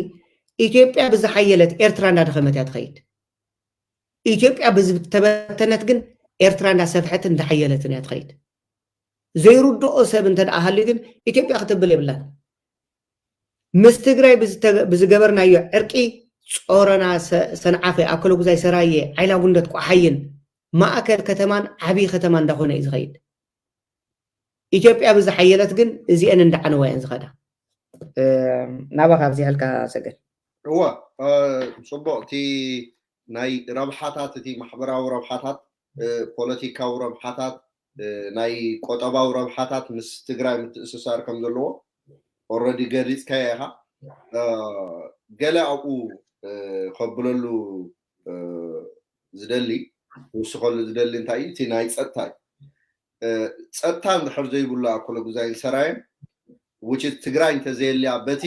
ኢትዮጵያ ብዝሓየለት ኤርትራ እንዳደኸመት እያ ትኸይድ። ኢትዮጵያ ብዝተበተነት ግን ኤርትራ እንዳሰፍሐትን እንዳሓየለትን እያ ትኸይድ። ዘይርድኦ ሰብ እንተ ደኣ ሃልዩ ግን ኢትዮጵያ ክትብል የብላን። ምስ ትግራይ ብዝገበርናዮ ዕርቂ ጾረና ሰንዓፈ ኣከለጉዛይ ሰራየ ዓይላ ጉንደት ቋሓይን ማእከል ከተማን ዓብዪ ከተማ እንዳኾነ እዩ ዝኸይድ። ኢትዮጵያ ብዝሓየለት ግን እዚአን እንዳዓነዋ እየን ዝኸዳ። ናባኻ ኣብዚሐልካ ሰገድ። እወ ፅቡቅ እቲ ናይ ረብሓታት እቲ ማሕበራዊ ረብሓታት ፖለቲካዊ ረብሓታት ናይ ቆጠባዊ ረብሓታት ምስ ትግራይ ምትእስሳር ከም ዘለዎ ኦረዲ ገሊፅካዮ ኢኻ። ገለ ኣብኡ ከብለሉ ዝደሊ ክውስኸሉ ዝደሊ እንታይ እዩ እቲ ናይ ፀጥታ እዩ። ፀጥታ እንድሕር ዘይብሉ ኣኮለጉዛይን ሰራየን ውጭ ትግራይ እንተዘየልያ በቲ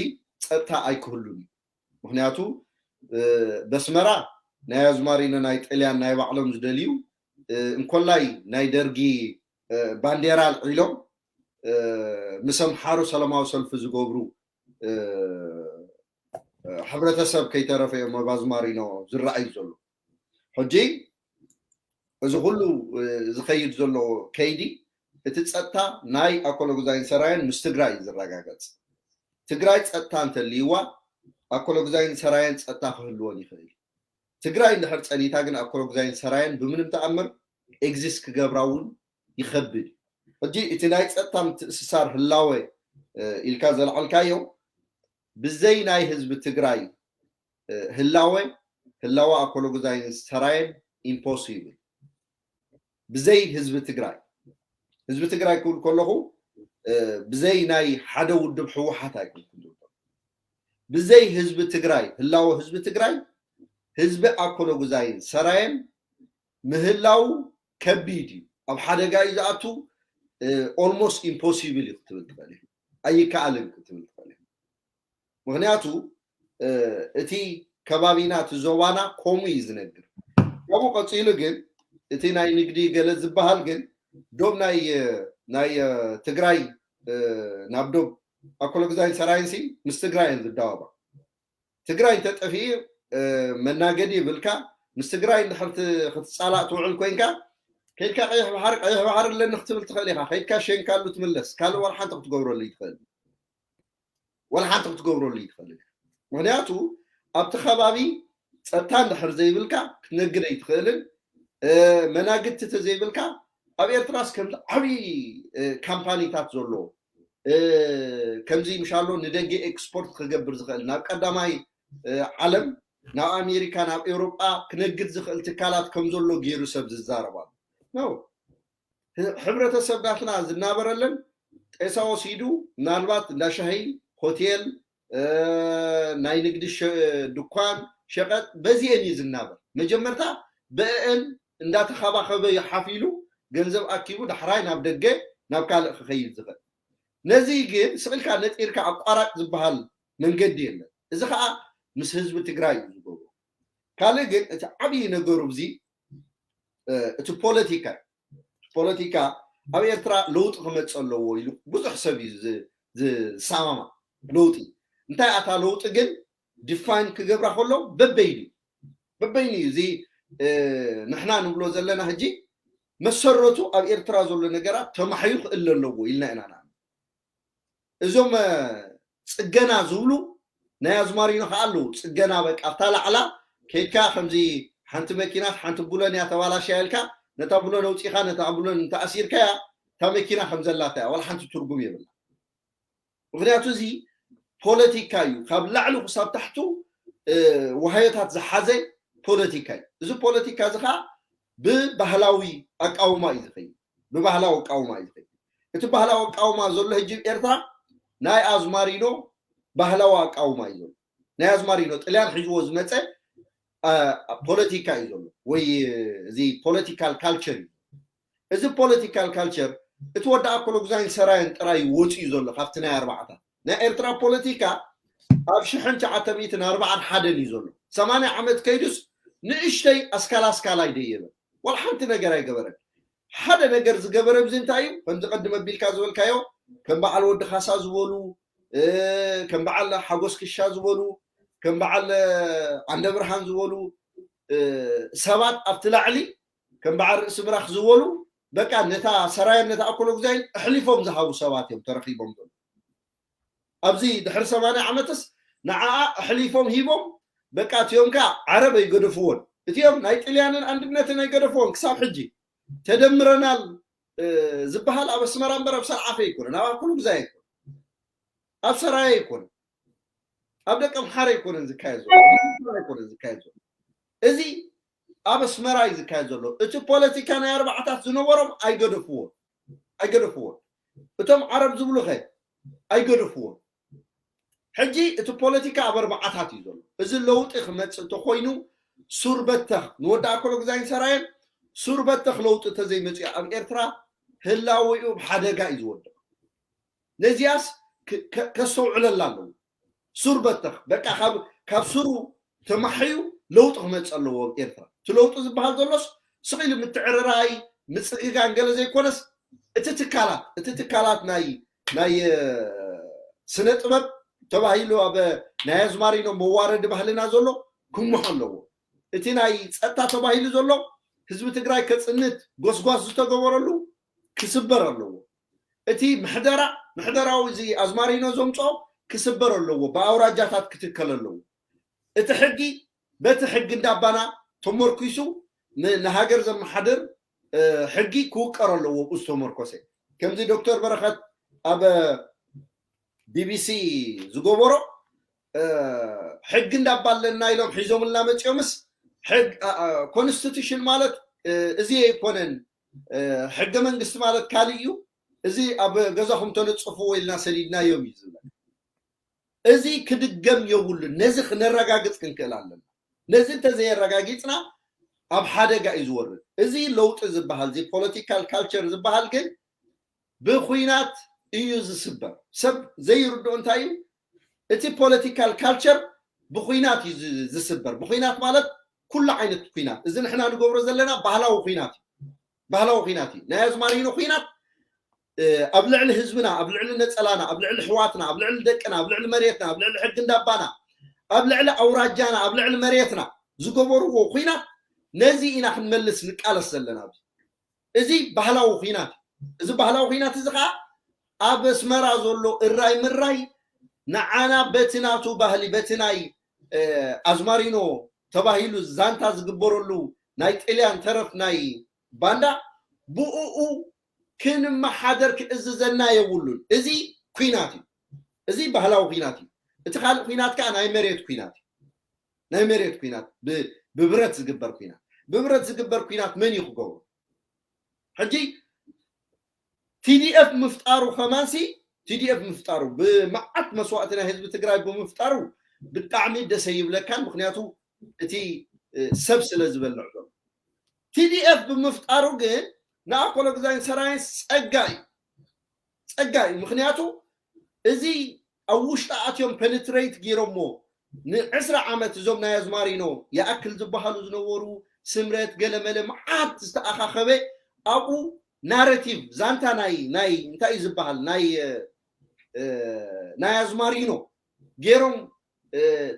ፀጥታ ኣይክህሉን እዩ። ምክንያቱ በስመራ ናይ ኣዝማሪኖ ናይ ጥልያን ናይ ባዕሎም ዝደልዩ እንኮላይ ናይ ደርጊ ባንዴራ ኣልዒሎም ምስ ኣምሓሩ ሰላማዊ ሰልፊ ዝገብሩ ሕብረተሰብ ከይተረፈ እዮም ኣብ ኣዝማሪኖ ዝረኣዩ ዘሎ። ሕጂ እዚ ኩሉ ዝኸይድ ዘሎ ከይዲ እቲ ፀጥታ ናይ ኣኮለጉዛይን ሰራየን ምስ ትግራይ እዩ ዝረጋገፅ። ትግራይ ፀጥታ እንተልይዋ ኣኮለጉዛይን ሰራየን ፀጥታ ክህልወን ይኽእል። ትግራይ እንድሕር ፀኒታ ግን ኣኮሎጉዛይን ሰራየን ብምንም ተኣምር ኤግዚስት ክገብራ እውን ይኸብድ እዩ። ሕጂ እቲ ናይ ፀጥታ ምትእስሳር ህላወ ኢልካ ዘልዓልካዮ ብዘይ ናይ ህዝቢ ትግራይ ህላወ ህላወ ኣኮሎጉዛይን ሰራየን ኢምፖሲብል። ብዘይ ህዝቢ ትግራይ ህዝቢ ትግራይ ክብል ከለኹ ብዘይ ናይ ሓደ ውድብ ህወሓት ኣይኮንኩን። ብዘይ ህዝቢ ትግራይ ህላወ ህዝቢ ትግራይ ህዝቢ ኣኮሎጉዛይን ሰራየን ምህላው ከቢድ እዩ። ኣብ ሓደጋ እዩ ዝኣቱ። ኦልሞስት ኢምፖሲብል እዩ ክትብል ትኽእል። ኣይከኣልን ክትብል ትኽእል። ምክንያቱ እቲ ከባቢና እቲ ዞባና ከምኡ እዩ ዝነግር። ካብኡ ቀፂሉ ግን እቲ ናይ ንግዲ ገለ ዝበሃል ግን ዶብ ናይ ናይ ትግራይ ናብ ዶብ ኣኮሎጉዛይን ሰራየንሲ ምስ ትግራይ እየን ዝዳወባ። ትግራይ እንተጠፊኡ መናገዲ ይብልካ። ምስ ትግራይ እንድሕር ክትፃላእ ትውዕል ኮይንካ ከይድካ ቀይሕ ባሕሪ ቀይሕ ባሕሪ ኣለኒ ክትብል ትኽእል ኢኻ። ከይድካ ሸንካሉ ትምለስ። ካልእ ዋላ ሓንቲ ክትገብረሉ ይትኽእል ዋላ ሓንቲ ክትገብረሉ ይትኽእል። ምክንያቱ ኣብቲ ከባቢ ፀጥታ እንድሕር ዘይብልካ ክትነግድ ኣይትኽእልን። መናግድቲ ተዘይብልካ ኣብ ኤርትራስ ከምዚ ዓብዪ ካምፓኒታት ዘሎ ከምዚ ምሻሎ ንደገ ኤክስፖርት ክገብር ዝኽእል ናብ ቀዳማይ ዓለም ናብ ኣሜሪካ ናብ ኤውሮጳ ክነግድ ዝኽእል ትካላት ከም ዘሎ ገይሩ ሰብ ዝዛረባሉ ነው። ሕብረተሰብ ናትና ዝናበረለን ጤሳ ወሲዱ ምናልባት እንዳ ሻሂ ሆቴል ናይ ንግዲ ድኳን ሸቐጥ በዚአን እዩ ዝናበር። መጀመርታ ብአን እንዳተኸባኸበ ሓፊሉ ገንዘብ ኣኪቡ ዳሕራይ ናብ ደገ ናብ ካልእ ክኸይድ ዝኽእል። ነዚ ግን ስቕልካ ነጢርካ ኣቋራጭ ዝበሃል መንገዲ የለን። እዚ ከዓ ምስ ህዝቢ ትግራይ እዩ ዝገብሮ። ካልእ ግን እቲ ዓብዪ ነገሩ እዚ እቲ ፖለቲካ ፖለቲካ ኣብ ኤርትራ ለውጢ ክመፅእ ኣለዎ ኢሉ ብዙሕ ሰብ እዩ ዝሰማማ። ለውጢ እንታይ ኣታ ለውጢ ግን ዲፋይን ክገብራ ከሎ በበይኑ በበይኑ እዩ። እዚ ንሕና ንብሎ ዘለና ሕጂ መሰረቱ ኣብ ኤርትራ ዘሎ ነገራት ተማሕዩ ክእል ኣለዎ ኢልና ኢና ንኣምን። እዞም ፅገና ዝብሉ ናይ ኣዝማሪኖ ከዓ ኣለዉ። ፅገና በቃ ኣብታ ላዕላ ከይድካ ከምዚ ሓንቲ መኪና ሓንቲ ቡለን እያ ተባላሽያ ኢልካ ነታ ቡለን ኣውፂኻ ነታ ቡለን እንተኣሲርካያ እታ መኪና ከም ዘላታ እያ። ዋላ ሓንቲ ትርጉም የብላ። ምክንያቱ እዚ ፖለቲካ እዩ። ካብ ላዕሊ ክሳብ ታሕቱ ዋሃዮታት ዝሓዘ ፖለቲካ እዩ። እዚ ፖለቲካ እዚ ከዓ ብባህላዊ ኣቃውማ እዩ ዝኸይድ። ብባህላዊ ኣቃውማ እዩ ዝኸይድ። እቲ ባህላዊ ኣቃውማ ዘሎ ሕጂ ኣብ ኤርትራ ናይ ኣዝማሪኖ ባህላዊ ኣቃውማ እዩ ዘሎ። ናይ ኣዝማሪኖ ጥልያን ሒዝዎ ዝመፀ ፖለቲካ እዩ ዘሎ ወይ እዚ ፖለቲካል ካልቸር እዩ። እዚ ፖለቲካል ካልቸር እቲ ወዲ ኣኮሎጉዛይን ሰራየን ጥራይ ወፂኡ ዘሎ ካብቲ ናይ ኣርባዓታት ናይ ኤርትራ ፖለቲካ ኣብ ሽሕን ትሽዓተ ሚእትን ኣርባዓን ሓደን እዩ ዘሎ። ሰማንያ ዓመት ከይዱስ ንእሽተይ ኣስካላ ኣስካላ ኣይደየበን። ዋላ ሓንቲ ነገር ኣይገበረን። ሓደ ነገር ዝገበረ ብዚ እንታይ እዩ? ከምዚ ቀድም ኣቢልካ ዝበልካዮ ከም በዓል ወዲ ካሳ ዝበሉ ከም በዓል ሓጎስ ክሻ ዝበሉ ከም በዓል ዓንደ ብርሃን ዝበሉ ሰባት ኣብቲ ላዕሊ ከም በዓል ርእሲ ብራኽ ዝበሉ በቃ ነታ ሰራየን ነታ ኣኮሎጉዛይን ኣሕሊፎም ዝሃቡ ሰባት እዮም ተረኺቦም ዘሎ። ኣብዚ ድሕሪ ሰማንያ ዓመትስ ንዓኣ ኣሕሊፎም ሂቦም በቃ እቲኦም ከ ዓረብ ኣይገደፍዎን። እቲኦም ናይ ጥልያንን ኣንድነትን ኣይገደፍዎን ክሳብ ሕጂ ተደምረናል ዝበሃል ኣብ ኣስመራ እምበር ኣብ ሰንዓፈ ኣይኮነን፣ ኣብ ኣኮሎጉዛይ ኣይኮነን፣ ኣብ ሰራየ ኣይኮነን፣ ኣብ ደቀምሓረ ኣይኮነን ዝካየድ ዘሎ ኣይኮነን ዝካየድ ዘሎ። እዚ ኣብ ኣስመራ እዩ ዝካየድ ዘሎ። እቲ ፖለቲካ ናይ ኣርባዓታት ዝነበሮም ኣይገደፍዎን ኣይገደፍዎን። እቶም ዓረብ ዝብሉኸ ኣይገደፍዎን። ሕጂ እቲ ፖለቲካ ኣብ ኣርባዓታት እዩ ዘሎ። እዚ ለውጢ ክመፅእ እንተኮይኑ ሱር በተኽ ንወዲ ኣኮሎጉዛይን ሰራየን ሱር በተኽ ለውጢ እንተዘይመፅኡ ኣብ ኤርትራ ህላወኡ ኣብ ሓደጋ እዩ ዝወድቕ። ነዚኣስ ከስተውዕለላ ኣለዎ። ሱር በተኽ በቃ ካብ ስሩ ተማሕዩ ለውጢ ክመፅእ ኣለዎ ኣብ ኤርትራ። እቲ ለውጢ ዝበሃል ዘሎስ ስቕ ኢሉ ምትዕርራይ ምፅግጋን ገለ ዘይኮነስ እቲ ትካላት እቲ ትካላት ናይ ናይ ስነ ጥበብ ተባሂሉ ኣብ ናይ ኣዝማሪኖ መዋረዲ ባህልና ዘሎ ክምሖ ኣለዎ። እቲ ናይ ፀጥታ ተባሂሉ ዘሎ ህዝቢ ትግራይ ከፅንት ጎስጓስ ዝተገበረሉ ክስበር ኣለዎ። እቲ ምሕደራ ምሕደራዊ እዚ ኣዝማሪኖ ዘምፅኦ ክስበር ኣለዎ። ብኣውራጃታት ክትከል ኣለዎ። እቲ ሕጊ በቲ ሕጊ እንዳባና ተመርኪሱ ንሃገር ዘመሓድር ሕጊ ክውቀር ኣለዎ። ብኡ ዝተመርኮሰ ከምዚ ዶክተር በረኸት ኣብ ቢቢሲ ዝገበሮ ሕጊ እንዳባ ኣለና ኢሎም ሒዞምልና መፂኦምስ ኮንስቲቱሽን ማለት እዚ ኣይኮነን። ሕገ መንግስቲ ማለት ካልእ እዩ። እዚ ኣብ ገዛኹም ተነፅፍዎ ኢልና ሰዲድናዮም እዩ ዝብለካ። እዚ ክድገም የብሉን። ነዚ ክነረጋግፅ ክንክእል ኣለና። ነዚ እንተዘየረጋጊፅና ኣብ ሓደጋ እዩ ዝወርድ። እዚ ለውጢ ዝበሃል እዚ ፖለቲካል ካልቸር ዝበሃል ግን ብኩናት እዩ ዝስበር። ሰብ ዘይርድኦ እንታይ እዩ? እቲ ፖለቲካል ካልቸር ብኩናት እዩ ዝስበር። ብኩናት ማለት ኩሉ ዓይነት ኩናት፣ እዚ ንሕና ንገብሮ ዘለና ባህላዊ ኩናት እዩ። ባህላዊ ኩናት እዩ። ናይ ኣዝማሪኖ ኩናት ኣብ ልዕሊ ህዝብና፣ ኣብ ልዕሊ ነፀላና፣ ኣብ ልዕሊ ኣሕዋትና፣ ኣብ ልዕሊ ደቅና፣ ኣብ ልዕሊ መሬትና፣ ኣብ ልዕሊ ሕጊ እንዳባና፣ ኣብ ልዕሊ ኣውራጃና፣ ኣብ ልዕሊ መሬትና ዝገበርዎ ኩናት ነዚ ኢና ክንመልስ ንቃለስ ዘለና። እዚ ባህላዊ ኩናት እዩ። እዚ ባህላዊ ኩናት እዚ ከዓ ኣብ ኣስመራ ዘሎ እራይ ምራይ ንዓና በቲ ናቱ ባህሊ፣ በቲ ናይ ኣዝማሪኖ ተባሂሉ ዛንታ ዝግበረሉ ናይ ጥልያን ተረፍ ናይ ባንዳ ብእኡ ክንመሓደር ክእዝዘና የብሉን። እዚ ኩናት እዩ። እዚ ባህላዊ ኩናት እዩ። እቲ ካልእ ኩናት ከዓ ናይ መሬት ኩናት እዩ። ናይ መሬት ኩናት ብብረት ዝግበር ኩናት፣ ብብረት ዝግበር ኩናት መን እዩ ክገብሩ? ሕጂ ቲዲኤፍ ምፍጣሩ ከማንሲ፣ ቲዲኤፍ ምፍጣሩ ብመዓት መስዋእቲ ናይ ህዝቢ ትግራይ ብምፍጣሩ ብጣዕሚ ደሰ ይብለካን። ምክንያቱ እቲ ሰብ ስለ ዝበልዕ ዘሎ። ቲዲኤፍ ብምፍጣሩ ግን ንኣኮሎ ግዛይን ሰራይን ፀጋ እዩ። ፀጋ እዩ። ምክንያቱ እዚ ኣብ ውሽጢ ኣትዮም ፐነትሬት ገይሮሞ ንዕስራ ዓመት እዞም ናይ ኣዝማሪኖ ይኣክል ዝበሃሉ ዝነበሩ ስምረት ገለመለ መዓት ዝተኣኻኸበ ኣብኡ ናረቲቭ ዛንታ ናይ ናይ እንታይ እዩ ዝበሃል ናይ ናይ ኣዝማሪኖ ገይሮም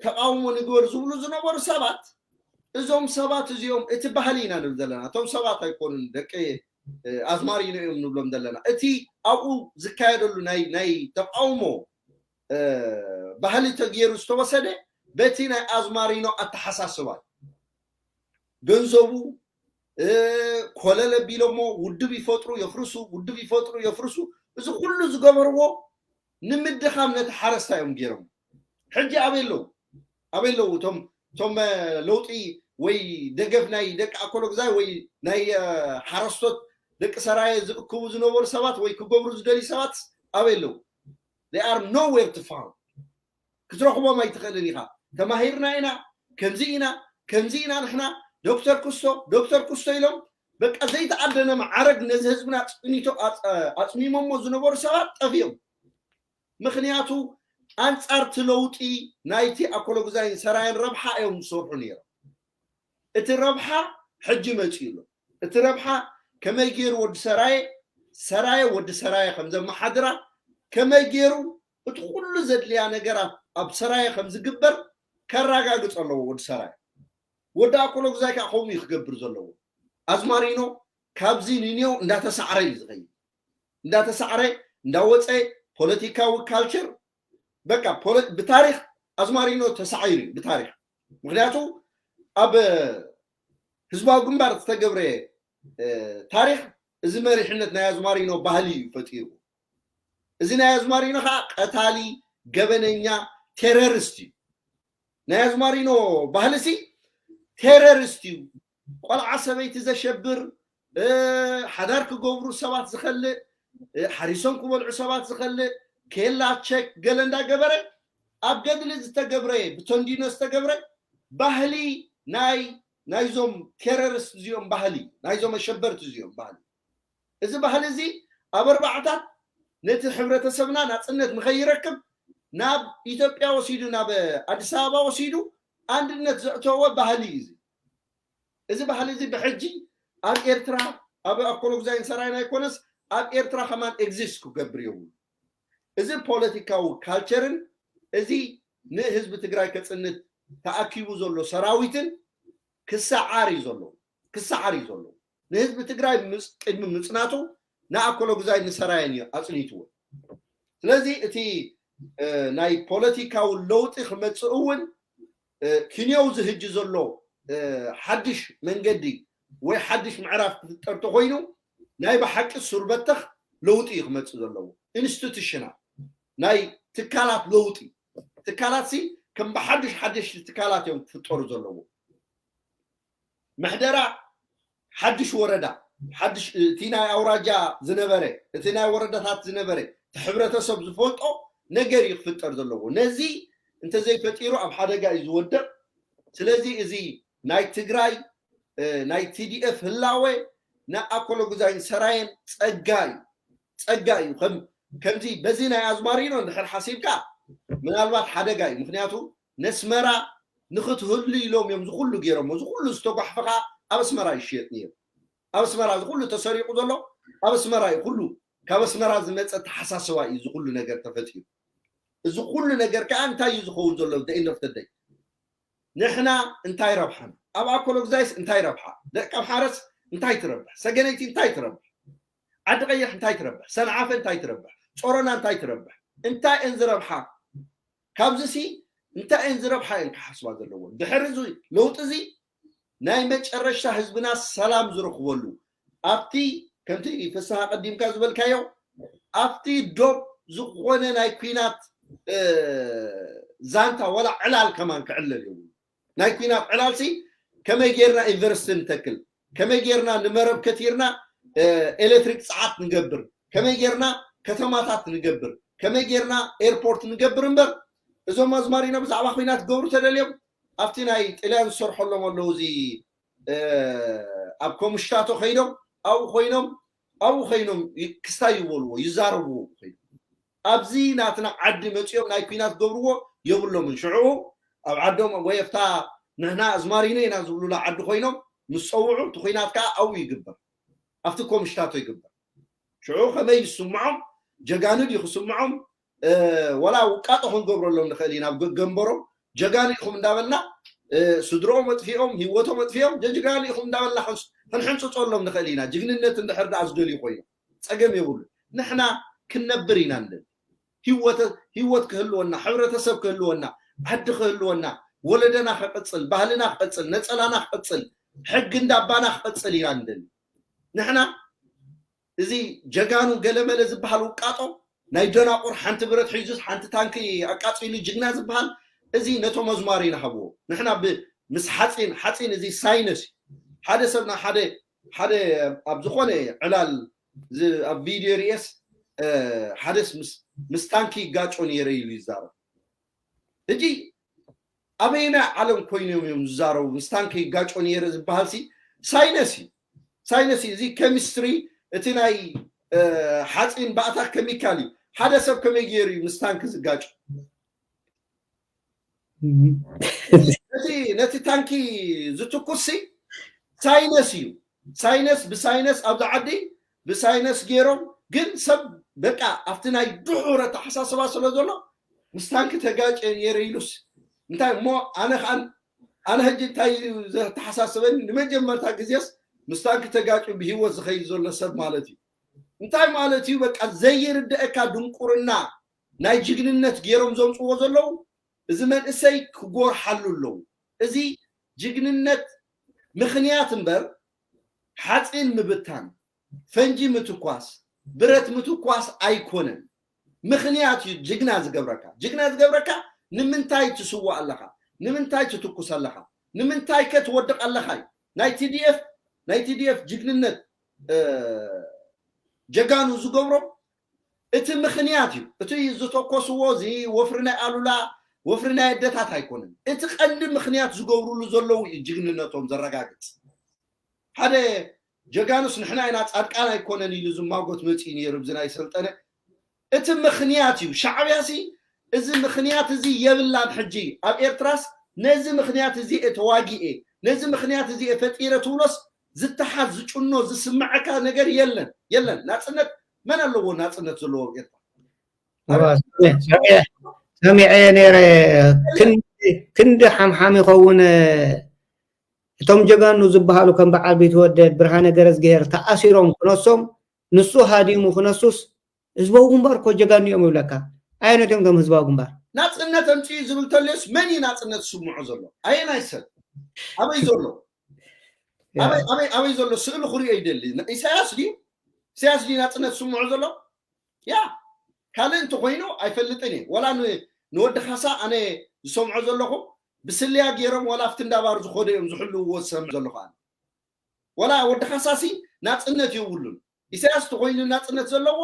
ተቃውሞ ንግበር ዝብሉ ዝነበሩ ሰባት እዞም ሰባት እዚኦም እቲ ባህሊ ኢና ንብል ዘለና። እቶም ሰባት ኣይኮኑን ደቂ ኣዝማሪኖ እዮም ንብሎም ዘለና። እቲ ኣብኡ ዝካየደሉ ናይ ናይ ተቃውሞ ባህሊ ተገይሩ ዝተወሰደ በቲ ናይ ኣዝማሪኖ ኣተሓሳስባ ገንዘቡ ኮለል ኣቢሎሞ ውድብ ይፈጥሩ የፍርሱ፣ ውድብ ይፈጥሩ የፍርሱ። እዚ ኩሉ ዝገበርዎ ንምድኻም ነቲ ሓረስታይ እዮም ገይሮም። ሕጂ ኣበይ ኣለዉ? ኣበይ ኣለዉ? እቶም እቶም ለውጢ ወይ ደገፍ ናይ ደቂ ኣኮሎ ግዛይ ወይ ናይ ሓረስቶት ደቂ ሰራየ ዝእክቡ ዝነበሩ ሰባት ወይ ክገብሩ ዝደልዩ ሰባት ኣበይ ኣለዉ? They are nowhere to found። ክትረኽቦም ኣይትኽእልን ኢኻ። ተማሂርና ኢና፣ ከምዚ ኢና፣ ከምዚ ኢና ንሕና፣ ዶክተር ክስቶ፣ ዶክተር ክስቶ ኢሎም በቃ ዘይተኣደነ መዓረግ ነዚ ህዝብና ኣፅኒቶ ኣፅሚሞሞ ዝነበሩ ሰባት ጠፊኦም። ምክንያቱ ኣንፃር እቲ ለውጢ ናይቲ ኣኮሎ ግዛይን ሰራየን ረብሓ እዮም ዝሰርሑ ነይሮም። እቲ ረብሓ ሕጂ መፂኡ ኣሎ። እቲ ረብሓ ከመይ ገይሩ ወዲ ሰራየ ሰራየ ወዲ ሰራየ ከም ዘመሓድራ ከመይ ገይሩ እቲ ኩሉ ዘድልያ ነገራት ኣብ ሰራየ ከም ዝግበር ከረጋግፅ ኣለዎ ወዲ ሰራየ። ወዲ ኣኮሎ ግዛይ ከዓ ከምኡ እዩ ክገብር ዘለዎ። ኣዝማሪኖ ካብዚ ንንዮ እንዳተሳዕረ እዩ ዝኸይድ። እንዳተሳዕረ እንዳወፀ ፖለቲካዊ ካልቸር በቃ ብታሪክ ኣዝማሪኖ ተሳዒሩ እዩ ብታሪክ። ምክንያቱ ኣብ ህዝባዊ ግንባር ዝተገብረ ታሪክ እዚ መሪሕነት ናይ ኣዝማሪኖ ባህሊ እዩ ፈጢሩ። እዚ ናይ ኣዝማሪኖ ከዓ ቀታሊ፣ ገበነኛ፣ ቴረሪስት እዩ። ናይ ኣዝማሪኖ ባህሊ ሲ ቴረሪስት እዩ። ቆልዓ ሰበይቲ ዘሸብር፣ ሓዳር ክገብሩ ሰባት ዝኸልእ፣ ሓሪሶም ክበልዑ ሰባት ዝኸልእ፣ ኬላ ቸክ ገለ እንዳገበረ ኣብ ገድሊ ዝተገብረ ብተንዲኖ ዝተገብረ ባህሊ ናይ ናይዞም ቴረሪስት እዚኦም ባህሊ ናይዞም ኣሸበርቲ እዚኦም ባህሊ እዚ ባህሊ እዚ ኣብ ኣርባዕታት ነቲ ሕብረተሰብና ናፅነት ንኸይረክብ ናብ ኢትዮጵያ ወሲዱ ናብ ኣዲስ ኣበባ ወሲዱ ኣንድነት ዘእተወ ባህሊ እዩ። እዚ ባህሊ እዚ ብሕጂ ኣብ ኤርትራ ኣብ ኣኮሎግዛይን ሰራይን ኣይኮነስ ኣብ ኤርትራ ከማን ኤግዚስት ክገብር የብሉ። እዚ ፖለቲካዊ ካልቸርን እዚ ንህዝቢ ትግራይ ከፅንት ተኣኪቡ ዘሎ ሰራዊትን ክሰዓር እዩ ዘሎ ክሰዓር እዩ ዘሎ። ንህዝቢ ትግራይ ቅድሚ ምፅናቱ ንኣኮሎግዛይ ንሰራየን እዩ ኣፅኒትዎ። ስለዚ እቲ ናይ ፖለቲካዊ ለውጢ ክመፅእ እውን ኪንዮው ዝህጂ ዘሎ ሓድሽ መንገዲ ወይ ሓድሽ ምዕራፍ ክፍጠር ተኮይኑ ናይ ብሓቂ ሱርበተኽ ለውጢ እዩ ክመፅእ ዘለዎ። ኢንስቲቱሽናል ናይ ትካላት ለውጢ፣ ትካላት ሲ ከም ብሓድሽ ሓደሽቲ ትካላት እዮም ክፍጠሩ ዘለዎ። ምሕደራ ሓድሽ ወረዳ፣ ሓድሽ እቲ ናይ ኣውራጃ ዝነበረ፣ እቲ ናይ ወረዳታት ዝነበረ፣ እቲ ሕብረተሰብ ዝፈልጦ ነገር እዩ ክፍጠር ዘለዎ። ነዚ እንተዘይፈጢሩ ኣብ ሓደጋ እዩ ዝወድቕ። ስለዚ እዚ ናይ ትግራይ ናይ ቲዲኤፍ ህላወ ንኣኮሎጉዛይን ሰራየን ጸጋ እዩ፣ ጸጋ እዩ። ከምዚ በዚ ናይ ኣዝማሪኖ እንድሕር ሓሲብካ ምናልባት ሓደጋ እዩ። ምክንያቱ ነስመራ ንክትህሉ ኢሎም እዮም ዝኩሉ ገይሮሞ። ዝኩሉ ዝተጓሕፈ ከዓ ኣብ ኣስመራ ይሽየጥ ነይሩ። ኣብ ኣስመራ ዝኩሉ ተሰሪቁ ዘሎ ኣብ ኣስመራ እዩ። ኩሉ ካብ ኣስመራ ዝመፀ ተሓሳስባ እዩ ዝኩሉ ነገር ተፈጢሩ። እዚ ኩሉ ነገር ከዓ እንታይ እዩ ዝኸውን ዘሎ? ደኢንዶፍተደይ ንሕና እንታይ ረብሓና? ኣብ ኣኮሎግዛይስ እንታይ ረብሓ? ደቂ ኣምሓረስ እንታይ ትረብሕ? ሰገነይቲ እንታይ ትረብሕ? ዓዲ ቀይሕ እንታይ ትረብሕ? ሰንዓፈ እንታይ ትረብሕ? ጾሮና እንታይ ትረብሕ? እንታይ እን ዝረብሓ? ካብዚ ሲ እንታይ እን ዝረብሓ እን ክሓስባ ዘለዎን? ድሕሪ እዚ ለውጢ እዚ ናይ መጨረሻ ህዝብና ሰላም ዝረኽበሉ ኣብቲ ከምቲ ፍስሃ ቀዲምካ ዝበልካዮ ኣብቲ ዶብ ዝኾነ ናይ ኩናት ዛንታ ወላ ዕላል ከማን ክዕለል የብሉ። ናይ ኩናት ዕላልሲ ከመይ ጌርና ዩኒቨርሲቲ ንተክል፣ ከመይ ጌርና ንመረብ ከቲርና ኤሌክትሪክ ፀዓት ንገብር፣ ከመይ ጌርና ከተማታት ንገብር፣ ከመይ ጌርና ኤርፖርት ንገብር እምበር እዞም ኣዝማሪኖ ብዛዕባ ኩናት ክገብሩ ተደልዮም ኣብቲ ናይ ጥልያን ዝሰርሐሎም ኣለዉ እዚ ኣብ ኮምሽታቶ ከይዶም ኣብኡ ኮይኖም ኣብኡ ኮይኖም ክስታይ ይበልዎ ይዛረብዎ ኮይኖም ኣብዚ ናትና ዓዲ መፂኦም ናይ ኩናት ገብርዎ የብሎምን። ሽዑ ኣብ ዓዶም ወይ ኣብታ ንሕና ኣዝማሪኖ ኢና ዝብሉላ ዓዲ ኮይኖም ምስ ፀውዑ እቲ ኩናት ከዓ ኣብኡ ይግበር፣ ኣብቲ ኮምሽታቶ ይግበር። ሽዑ ከመይ ይስምዖም? ጀጋኑ ድዩ ክስምዖም? ወላ ውቃጦ ክንገብረሎም ንኽእል ኢና። ኣብ ገንበሮም ጀጋኑ ኢኹም እንዳበልና ስድሮኦም ኣጥፊኦም ህይወቶም ኣጥፊኦም ጀጅጋኑ ኢኹም እንዳበልና ክንሕንፅፀሎም ንኽእል ኢና። ጅግንነት እንድሕር ደኣ ዝደልዩ ኮይኖም ፀገም የብሉ። ንሕና ክንነብር ኢና ንደሊ። ህይወት ክህልወና፣ ሕብረተሰብ ክህልወና፣ ዓዲ ክህልወና፣ ወለደና ክቕፅል፣ ባህልና ክቕፅል፣ ነፀላና ክቕፅል፣ ሕጊ እንዳባና ክቕፅል ኢና ንደሊ። ንሕና እዚ ጀጋኑ ገለመለ ዝበሃል ውቃጦ ናይ ደናቁር ሓንቲ ብረት ሒዙ ሓንቲ ታንኪ ኣቃፂሉ ጅግና ዝበሃል እዚ ነቶም ኣዝማሪኖ ሃብዎ። ንሕና ምስ ሓፂን ሓፂን እዚ ሳይነስ ሓደ ሰብና ሓደ ሓደ ኣብ ዝኾነ ዕላል ኣብ ቪድዮ ርኤስ ሓደስ ምስ ታንኪ ይጋጮ ነይረ ኢሉ ይዛረብ። ሕጂ ኣበየናይ ዓለም ኮይኖም እዮም ዝዛረቡ? ምስ ታንኪ ይጋጮ ነይረ ዝበሃል ሲ ሳይነስ እዩ። ሳይነስ እዩ። እዚ ኬሚስትሪ እቲ ናይ ሓፂን ባእታ ኬሚካል እዩ። ሓደ ሰብ ከመይ ገይሩ እዩ ምስ ታንኪ ዝጋጮ? ነቲ ታንኪ ዝትኩስ ሲ ሳይነስ እዩ። ሳይነስ ብሳይነስ ኣብዚ ዓዲ ብሳይነስ ገይሮም ግን ሰብ በቃ ኣብቲ ናይ ድሑር ኣተሓሳስባ ስለ ዘሎ ምስ ታንኪ ተጋጨ ነይረ ኢሉስ እንታይ እሞ ኣነ ከዓን ኣነ ሕጂ እንታይ እዩ ዘተሓሳስበኒ ንመጀመርታ ግዜስ ምስ ታንኪ ተጋጭ ብሂወት ዝኸይድ ዘሎ ሰብ ማለት እዩ። እንታይ ማለት እዩ በቃ ዘይርድአካ ድንቁርና ናይ ጅግንነት ገይሮም ዘምፅዎ ዘለዉ እዚ መንእሰይ ክጎርሓሉ ኣለዉ። እዚ ጅግንነት ምኽንያት እምበር ሓፂን ምብታን፣ ፈንጂ ምትኳስ፣ ብረት ምትኳስ ኣይኮነን። ምኽንያት እዩ ጅግና ዝገብረካ። ጅግና ዝገብረካ ንምንታይ ትስዋእ ኣለኻ? ንምንታይ ትትኩስ ኣለኻ? ንምንታይ ከ ትወድቕ ኣለኻ እዩ። ናይ ቲዲኤፍ ናይ ቲዲኤፍ ጅግንነት ጀጋኑ ዝገብሮም እቲ ምኽንያት እዩ። እቲ ዝተኮስዎ እዚ ወፍሪ ናይ ኣሉላ ወፍሪ ናይ ኣደታት ኣይኮነን። እቲ ቀንዲ ምኽንያት ዝገብሩሉ ዘለዉ እዩ ጅግንነቶም ዘረጋግፅ። ሓደ ጀጋኑስ ንሕና ኢና ፃድቃን ኣይኮነን ኢሉ ዝማጎት መፂኡ ነይሩ ብዚ ናይ ሰልጠነ እቲ ምኽንያት እዩ። ሻዕብያ ሲ እዚ ምኽንያት እዚ የብላን። ሕጂ ኣብ ኤርትራስ ነዚ ምኽንያት እዚ እየ ተዋጊኤ ነዚ ምኽንያት እዚ እየ ፈጢረ ትብሎስ ዝተሓዝ ዝጭኖ ዝስምዐካ ነገር የለን የለን። ናፅነት መን ኣለዎ ናፅነት ዘለዎ ኣብ ኤርትራ? ሰሚዐ ነይረ። ክንዲ ሓምሓም ይኸውን። እቶም ጀጋኑ ዝበሃሉ ከም በዓል ቢትወደድ ብርሃነ ገረዝግሄር ተኣሲሮም ክነሶም ንሱ ሃዲሙ ክነሱስ ህዝባዊ ግንባር እኮ ጀጋኑ እዮም ይብለካ። ኣየነት እዮም እቶም ህዝባዊ ግንባር? ናጽነት ኣምጽኡ ዝብል ተልዮስ መን እዩ ናጽነት ዝስምዖ ዘሎ? ኣየናይ ሰብ? ኣበይ ዘሎ? ኣበይ ኣበይ ኣበይ ዘሎ? ስእሊ ክሪኦ ይደሊ። ኢሳያስ ድዩ? ኢሳያስ ድዩ ናጽነት ዝስምዖ ዘሎ? ያ ካልእ እንተኮይኑ ኣይፈልጥን እየ። ወላ ንወዲ ካሳ ኣነ ዝሰምዖ ዘለኹ ብስልያ ገይሮም ወላ ኣብቲ እንዳባር ዝኸዱ እዮም ዝሕልውዎ ዝሰምዕ ዘለኹ ኣነ። ወላ ወዲ ካሳሲ ናጽነት የብሉን። ኢሳያስ ተኮይኑ ናጽነት ዘለዎ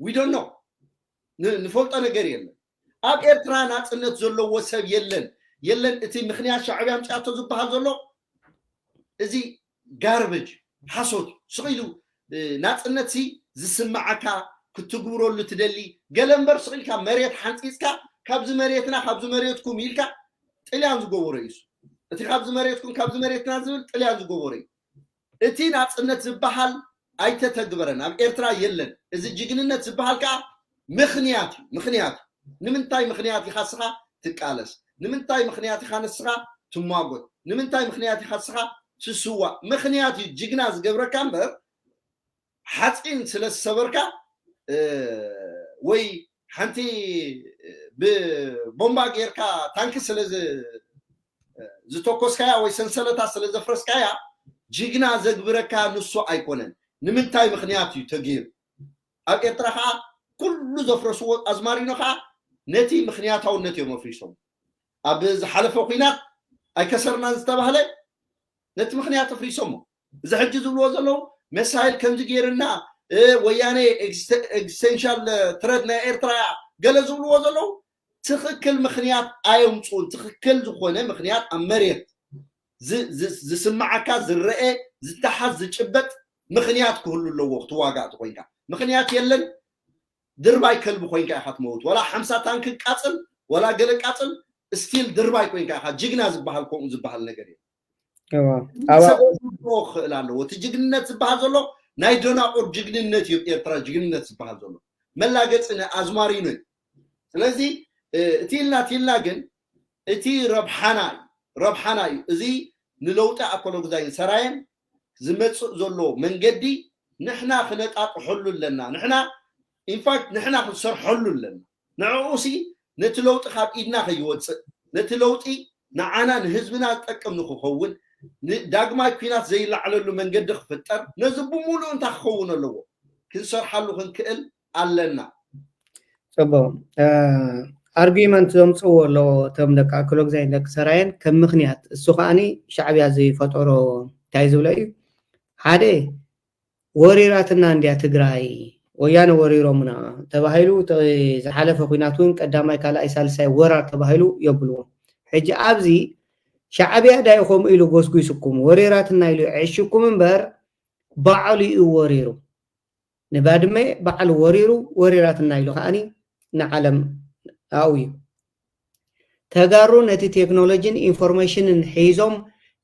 ዊዶኖ ንፈልጦ ነገር የለን። ኣብ ኤርትራ ናጽነት ዘለዎ ሰብ የለን። የለን እቲ ምክንያት ሻዕብያ ኣምፅኣቶ ዝበሃል ዘሎ እዚ ጋርበጅ ሓሶት ስቕ ኢሉ ናጽነት ሲ ዝስምዓካ ክትግብረሉ ትደሊ ገለ እምበር ስቕ ኢልካ መሬት ሓንፂፅካ ካብዚ መሬትና ካብዚ መሬትኩም ኢልካ ጥልያን ዝገበሮ እዩ። እቲ ካብዚ መሬትኩም ካብዚ መሬትና ዝብል ጥልያን ዝገበሮ እዩ። እቲ ናጽነት ዝበሃል ኣይተተግበረን፣ ኣብ ኤርትራ የለን። እዚ ጅግንነት ዝበሃል ከዓ ምኽንያት እዩ፣ ምኽንያት እዩ። ንምንታይ ምኽንያት ኢኻ ንስኻ ትቃለስ? ንምንታይ ምኽንያት ኢኻ ንስኻ ትሟጎት? ንምንታይ ምኽንያት ኢኻ ንስኻ ትስዋእ? ምኽንያት እዩ ጅግና ዝገብረካ እምበር ሓፂን ስለ ዝሰበርካ ወይ ሓንቲ ብቦምባ ጌርካ ታንኪ ስለ ዝተኮስካያ ወይ ሰንሰለታ ስለ ዘፍረስካያ ጅግና ዘግብረካ ንሱ ኣይኮነን። ንምንታይ ምኽንያት እዩ ተገይሩ? ኣብ ኤርትራ ከዓ ኩሉ ዘፍረስዎ ኣዝማሪኖ ከዓ ነቲ ምኽንያታውነት እዮም ኣፍሪሶም። ኣብ ዝሓለፈ ኩናት ኣይከሰርናን ዝተባህለ ነቲ ምኽንያት ኣፍሪሶሞ። እዚ ሕጂ ዝብልዎ ዘለዉ መሳይል ከምዚ ገይርና ወያነ ኤግዚስቴንሻል ትረት ናይ ኤርትራ ገለ ዝብልዎ ዘለዉ ትኽክል ምኽንያት ኣየምፅኡን። ትኽክል ዝኾነ ምኽንያት ኣብ መሬት ዝስማዓካ ዝረአ ዝተሓዝ ዝጭበጥ ምኽንያት ክህሉ ኣለዎ ክትዋጋእ ተኮይንካ። ምኽንያት የለን ድርባይ ከልቢ ኮይንካ ኢኻ ትመውት። ወላ ሓምሳ ታንክ ቃፅል ወላ ገለ ቃፅል ስቲል ድርባይ ኮይንካ ኢኻ ጅግና ዝበሃል ከምኡ ዝበሃል ነገር እዩ። ክኽእል ኣለዎ። እቲ ጅግንነት ዝበሃል ዘሎ ናይ ደናቁር ጅግንነት እዩ። ኤርትራ ጅግንነት ዝበሃል ዘሎ መላገፂ ኣዝማሪኖ እዩ። ስለዚ እቲ ኢልና እቲ ኢልና ግን እቲ ረብሓና እዩ፣ ረብሓና እዩ። እዚ ንለውጢ ኣኮሎጉዛይን ሰራየን ዝመፅእ ዘሎ መንገዲ ንሕና ክነጣጥሐሉ ኣለና። ንሕና ኢንፋክት ንሕና ክንሰርሐሉ ኣለና። ንዕኡ ሲ ነቲ ለውጢ ካብ ኢድና ከይወፅእ ነቲ ለውጢ ንዓና ንህዝብና ዝጠቅም ንክኸውን ዳግማይ ኩናት ዘይለዓለሉ መንገዲ ክፍጠር ነዚ ብምሉኡ እንታይ ክኸውን ኣለዎ? ክንሰርሓሉ ክንክእል ኣለና። ፅቡቅ ኣርጊመንት ዘምፅዎ ኣለዎ እቶም ደቂ ኣክሎግዛይን ደቂ ሰራየን ከም ምክንያት እሱ ከዓኒ ሻዕብያ ዝፈጠሮ እንታይ ዝብሎ እዩ ሓደ ወሪራትና እንድያ ትግራይ ወያነ ወሪሮምና ተባሂሉ ዝሓለፈ ኩናት እውን ቀዳማይ ካልኣይ ሳልሳይ ወራር ተባሂሉ የብልዎ ሕጂ ኣብዚ ሻዕብያ ዳዩ ከምኡ ኢሉ ጎስጒስኩም ወሪራትና ኢሉ ዕሽኩም እምበር ባዕሉ እዩ ወሪሩ ንባድመ ባዕሉ ወሪሩ ወሪራትና ኢሉ ከዓኒ ንዓለም ኣው እዩ ተጋሩ ነቲ ቴክኖሎጂን ኢንፎርሜሽንን ሒዞም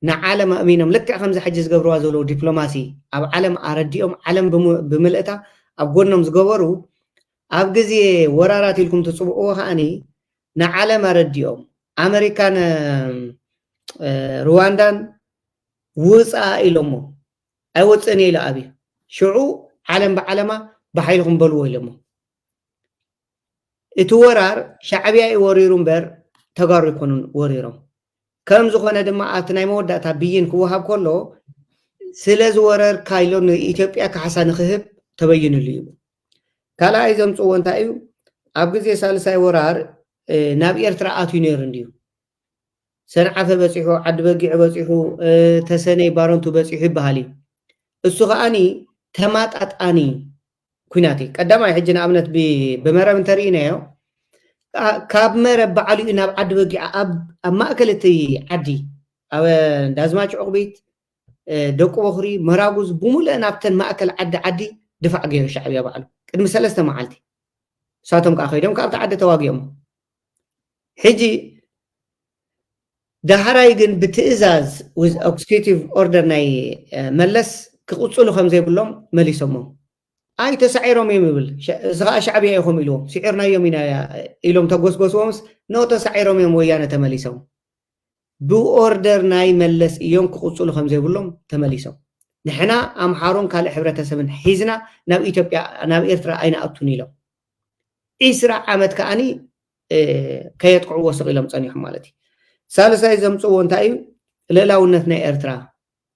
ንዓለም ኣእሚኖም ልክዕ ከምዚ ሕጂ ዝገብርዋ ዘለዉ ዲፕሎማሲ ኣብ ዓለም ኣረዲኦም ዓለም ብምልእታ ኣብ ጎኖም ዝገበሩ ኣብ ግዜ ወራራት ኢልኩም ትፅብዕዎ ከዓኒ ንዓለም ኣረዲኦም ኣመሪካን ሩዋንዳን ውፃ ኢሎሞ ኣይወፅእን ኢሉ ኣብዩ ሽዑ ዓለም ብዓለማ ብሓይልኩም በልዎ ኢሎሞ እቲ ወራር ሻዕብያ እዩ ወሪሩ እምበር ተጋሩ ኣይኮኑን ወሪሮም ከም ዝኾነ ድማ ኣብቲ ናይ መወዳእታ ብይን ክወሃብ ከሎ ስለ ዝወረርካ ኢሎ ንኢትዮጵያ ካሕሳ ንክህብ ተበይንሉ እዩ ካልኣይ ዘምፅዎ እንታይ እዩ ኣብ ግዜ ሳልሳይ ወራር ናብ ኤርትራ ኣትዩ ነይሩ እንድዩ ሰንዓፈ በፂሑ ዓዲ በጊዕ በፂሑ ተሰነይ ባረንቱ በፂሑ ይበሃል እዩ እሱ ከዓኒ ተማጣጣኒ ኩናት እዩ ቀዳማይ ሕጂ ንኣብነት ብመረብ እንተርኢናዮ ካብ መረብ ባዕሉ እዩ ናብ ዓዲ በጊዕ ኣብ ማእከል እቲ ዓዲ ኣብ ዳዝማች ዕቑቢት ደቂ ቦኽሪ መራጉዝ ብምሉእ ናብተን ማእከል ዓዲ ዓዲ ድፋዕ ገይሩ ሻዕብያ ባዕሉ ቅድሚ ሰለስተ መዓልቲ እሳቶም ከዓ ከይዶም ካብቲ ዓዲ ተዋጊኦም ሕጂ ዳሕራይ ግን ብትእዛዝ with executive order ናይ መለስ ክቕፅሉ ከም ዘይብሎም መሊሶሞ ኣይ ተሳዒሮም እዮም ይብል እዚ ከዓ ሻዕብያ ኢኹም ኢልዎም ስዒርናዮም ኢና ኢሎም ተጎስጎስዎምስ ኖ ተሳዒሮም እዮም ወያነ ተመሊሶም ብኦርደር ናይ መለስ እዮም ክቕፅሉ ከም ዘይብሎም ተመሊሶም ንሕና ኣምሓሮን ካልእ ሕብረተሰብን ሒዝና ናብ ኢትዮጵያ ናብ ኤርትራ ኣይንኣቱን ኢሎም ዒስራ ዓመት ከዓኒ ከየጥቅዕዎ ስቕ ኢሎም ፀኒሖም ማለት እዩ። ሳልሳይ ዘምፅዎ እንታይ እዩ? ልእላውነት ናይ ኤርትራ፣